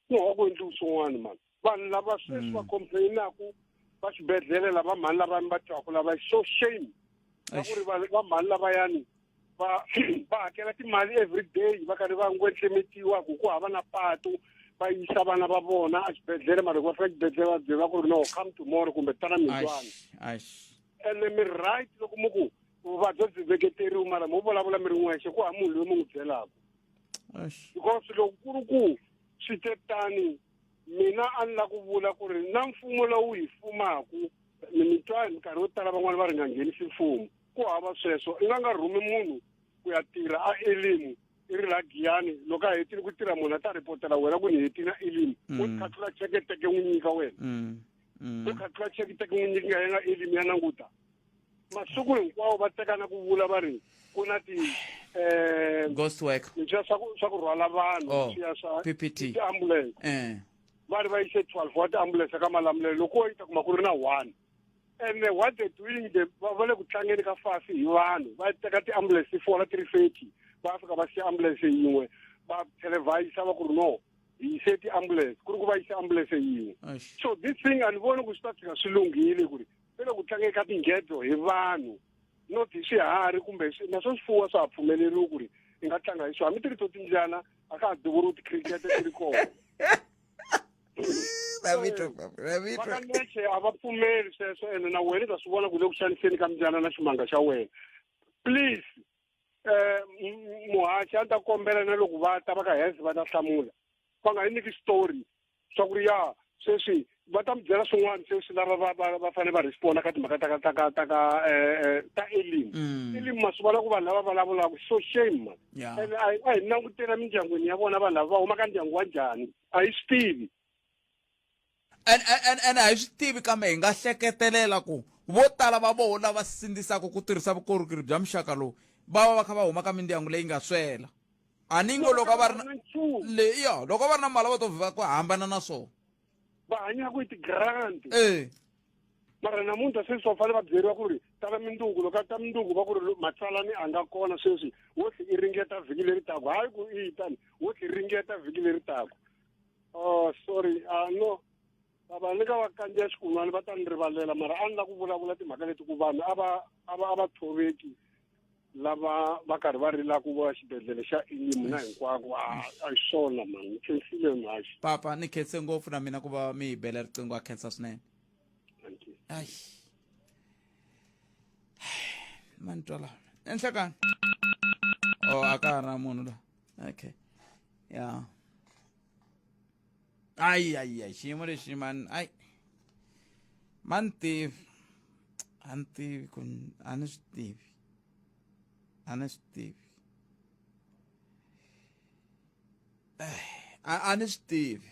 ku hava ku endliwi swin'wana mani vanhu lava sweswi va mm. complainaku va xibedhlele lava mhani lava mi va twaku lava so shame va ku ri va mhani lavayani va va hakela timali every day va karhi va ngwetlemetiwa ku ku hava na patu va yisa vana va vona exibedhlele mara loko va fika exibedhlele va byela ku ri no come tomorrow kumbe tana mindlwana ene mi right loko mu ku vuvabyi byi veketeriwi mara mo vulavula mi ri n'wexe ku hava munhu loyi mu n'wi byelaka because loko ku ri ku swi te tani mina a ni la ku vula ku ri na mfumo lowu hi fumaku mi mi twa hi minkarhi yo tala van'wana va ri nga nghenisi mfumo ku hava sweswo i nga nga rhumi munhu ku ya tirha a elimu i ri la giyani loko a hetile ku tirha munhu a ta ripotela wena ku ni hetile a elimu mm. u khatlula cheke teke n'wi nyika wena mm. Mm. u khatlula cheke teke n'wi nyika nga yena elimu ya languta masiku hinkwawo va tekana ku vula va ri ku na ti um ghost work leswiya swa ku swa ku rhwala vanhu oh, leswiya swa PPT tiambulance eh. va ri va yise 12 wa tiambulance ka malamulelo loko wo yi ta kuma ku ri na one And what they doing, they va le ku tlangeni ka fasi hi vanhu. Va teka ti-ambulance ti fola 330, va fika va siya ambulance yin'we, va televisa va ku ri no, hi yise ti-ambulance, ku ri ku va yise ambulance yin'we. So this thing a ni voni ku swi ta tshika swi lunghile, ku ri ve le ku tlangeni ka tinghedzo hi vanhu, not hi swiharhi kumbe na swo swifuwo swa ha pfumeleriwi ku ri i nga tlanga hi swona. Hambi ti ri to timbyana, a ka ha duvuriwi ti-cricket ti ri kona. Ravitwa. Vakaneche a va pfumeli sweswo, ene na wena i ta swi vona ku le ku xaniseni ka mbyana na ximanga xa wena. Please, muhaxi, a ni ta kombela na loko va ta va ka health va ta hlamula, va nga hi nyiki story swa ku ri ya sweswi va ta mi byela swin'wana sweswi lava va fanele va responda ka timhaka ta ka ta ka ta ka ta Elim. Elim, ma swi vona ku vanhu lava vulavulaka so shame man. Ene a hi langutela mindyangwini ya vona, vanhu lava va huma ka ndyangu wa njhani, a hi swi tivi. And a hi swi tivi, kambe hi nga hleketelela ku vo tala va voho lava sindzisaka ku tirhisa vukorhokeri bya muxaka lowu va va va kha va huma ka mindyangu leyi nga swela. A ni ngo loko a va ri na le ya loko a va ri na mali va to vhela ku hambana na swona. Va hanyaka hi ti-grant. Mara namuntlha sweswi va fanele va byeriwa ku ri tala minduku, loko a ta minduku va ku ri matsalani a nga kona sweswi, wo tlhe i ringeta vhiki leri taku. Hayi ku i tani, wo tlhe ringeta vhiki leri taku. Oh sorry, no, baba, ni ka va kandziya xikun'wana va ta ni rivalela, mara a ni la ku vulavula timhaka leti ku vanhu a va tshoveki lava va karhi va rilaka va xibedhlele xa Elim na hinkwako. A hi swona mani, ni khensile mhaxi. Papa, ni khense ngopfu na mina ku va mi hi bela riqingho, a khensa swinene. Thank you. Ai mani twa laha enhlekani. Oh, a ka ha ri na munhu la. Okay, ya ayi ayi ayi, xiyimo lexi mani, ayi mani tivi, a ni tivi ku a ni swi tivi, a ni swi tivi, a ni swi tivi.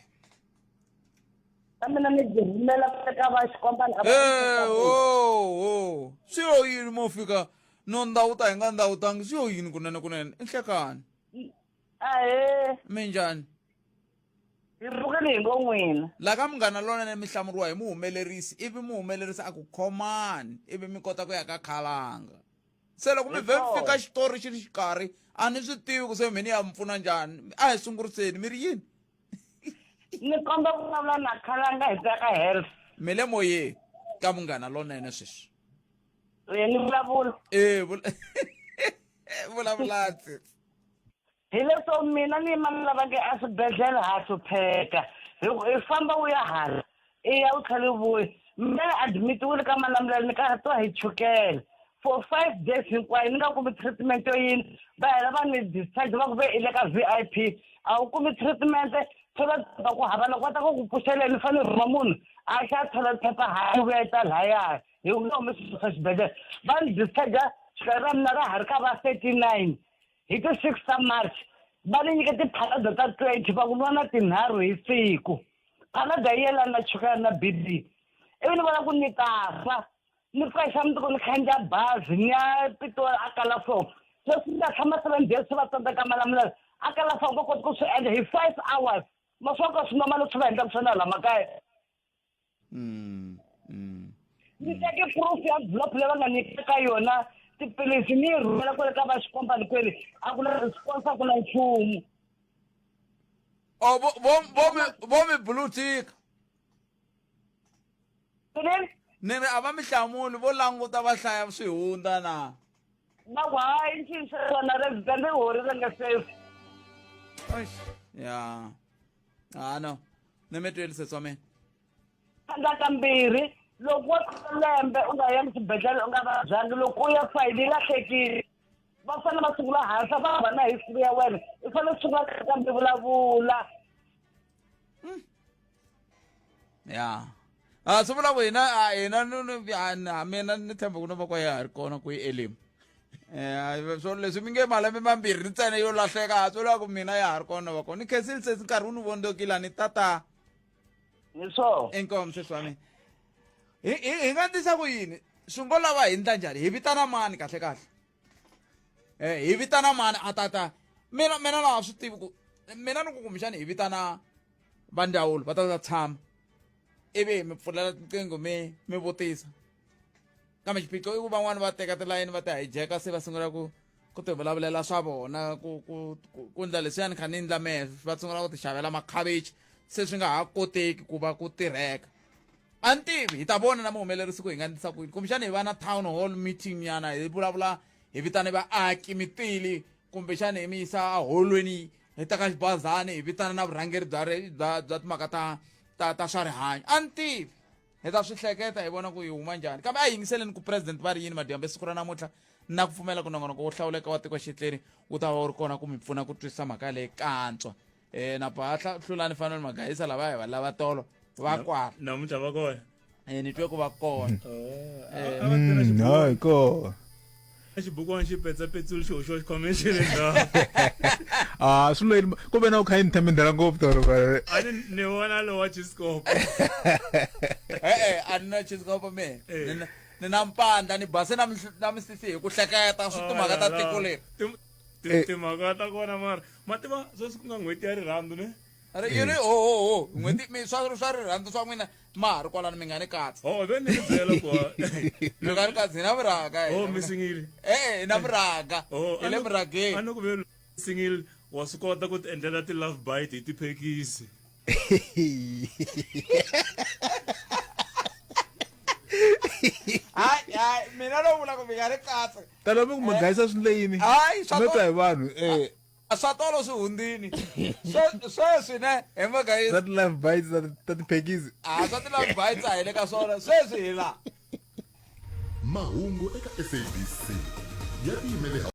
Na mina ni byi rhumela ka va xikombana. Eh, oh, oh. Swi yo yini mo fika no ndawuta hi nga ndawutangi, swi yo yini kunene kunene i nhlekani? Ahee. Minjhani? Hi pfukile hi ngo n'wina. La ka Munghana Lonene mi hlamuriwa hi muhumelerisi, ivi muhumelerisi a ku khomani, ivi mi kota ku ya ka khalanga. Se loko mi vhe mi fika xitori xi ri xikarhi, a ni swi tivi ku se mi ni ya mi pfuna njhani. A hi sunguriseni, mi ri yini? Ni komba ku vulavula na khalanga hi ta ka health. Mi le moyeni ka Munghana Lonene sweswi. Ni vulavula. E vulavula. Hi leswo mina ni yima ni lava nge a swibedhlele ha hlupheka, hi ku i famba u ya hala, i ya u tlhela u vuya. Mina ni admitiwile ka Malamulele ni karhatiwa hi chukele for 5 days hinkwayo, ni nga kumi treatment yo yini. Va hela va ni discharge va ku ve i le ka VIP, a wu kumi treatment, thola phepha ku hava loko va ta ku ku pfuxelela, ni fanele ni rhuma munhu a xa thola phepha hayi vuya yi ta lahaya, hi ku nga humi swilo swa xibedhlele. Va ni discharge chukele ra mina ra ha ri ka va 39 hi ti 6 ta March. Va ni nyike ti-Panado ta 20, va ku nwa na tinharhu hi siku. Panado yi yelana na chukele na BP. Ivi ni vona ku ni ta fa, ni pfuka xa mundzuku ni khandziya bazi ni ya Pitori a Kalafong. Sweswi ni ta tshama 7 days swi va tsandzeka Malamulele a Kalafong, va koti ku swi endla hi 5 hours. Ma swi vona ku swi normal leswi va endlaka swona laha makaya? Ni teke proof ya envelope leyi va nga nyika ka yona tiphilisi, ni yi rhumela kwale ka va xikombani kwele, a ku na response, a ku na nchumu. Oh, vo mi blue tick. Ni ri a va mi hlamuli, vo languta va hlaya swihundla na? Va ku hayi, ncinci swona resident i horile nga safe. Ya, ah no, ni mi tweli sesi wa mina. Tlhandla kambirhi, loko wo lembe u nga yangi xibedhlele, u nga vabyangi, loko u ya fayili yi lahlekile, va fanele va sungula hansi, va va na history ya wena, i fanele u sungula kambe vulavula. Ya, a swi vula ku hina a hina mina ni tshemba ku no va kwa ya ha ri kona ku yi Elim. Swo leswi mi nge malembe mambirhi ntsena yo lahleka, a swi vula ku mina ya ha ri kona va kona. Ni khensile sesi, nkarhi wu ni vondzokile, ni tata. Hi swona. Inkomu sesi wa mina. Hi nga ndlisa ku yini? Swi ngo lava hi ndla njhani? Hi vitana mani kahle kahle? Hi vitana mani a tata? Mina na swi tivi ku mina ni ku kumbexani hi vitana va ndzawulo va ta tshama, ivi mi pfulela tinqingho mi vutisa. Kambe xiphiqo i ku van'wani va teka tilayini va ti hijeka se va sungula ku ku ti vulavulela swa vona ku ku ku ku ndla leswiya ni kha ni ndla mehe va sungula ku ti xavela makhavichi se swi nga ha koteki ku va ku tirheka. A ni tivi hi ta vona na muhumelerisi ku hi nga ndlisa ku yini kumbexana hi va na town hall meeting nyana hi vulavula hi vitana vaaki mitili kumbexana hi mi yisa eholweni hi ta ka xibazani hi vitana na vurhangeri bya bya bya timhaka ta ta ta swa rihanyo a ni tivi hi ta swi hleketa hi vona ku hi huma njhani kambe a hi yingiseleni ku president va ri yini madyambe siku ra namuntlha na ku pfumela ku nongonoko wo hlawuleka wa tiko xitleni wu ta va wu ri kona ku mi pfuna ku twisisa mhaka leyi kantswa um na pahla hlulani fanele magayisa lava hi va lava tolo va kwala namuntlha va kona um ni twe ku va kona hayi kona xibukwana xi petsapetsula xi hoxiwa xikhwameni xa le ndzhaku ah swi loyini kumbe na u kha yi ni themendela ngopfu tolo a ni ni vona lowa chiscope e-e a ni na chiscope me ni na mpandla ni base na na misisi hi ku hleketa swi timhaka ta tiko leri timhaka ta kona mara ma tiva sweswi ku nga n'hweti ya rirhandzu ne ri yi ri ho ho ho n'hweti mi swa swa rirhandzu swa n'wina ma ha ri kwalano mi nga ni katsa ho ve ni mi byela ku mi nga ni katsa hi na murhaka ho mi singile e hi na murhaka hi le murhakeni a ni ku ve singile wa swi kota ku ti endlela ti-love bite hi tiphekisi hayi hayi mina no vula ku mi nga ni katsa tala mi ku magayisa swi ndle yini hayi no twa hi vanhu eh swa tolo swi hundzini sweswi ne hi mhaka yi swa ti-love bites ta tiphekisi a swa ti-love bites a hi le ka swona sweswi hi laha mahungu eka sabc ya tiyimele.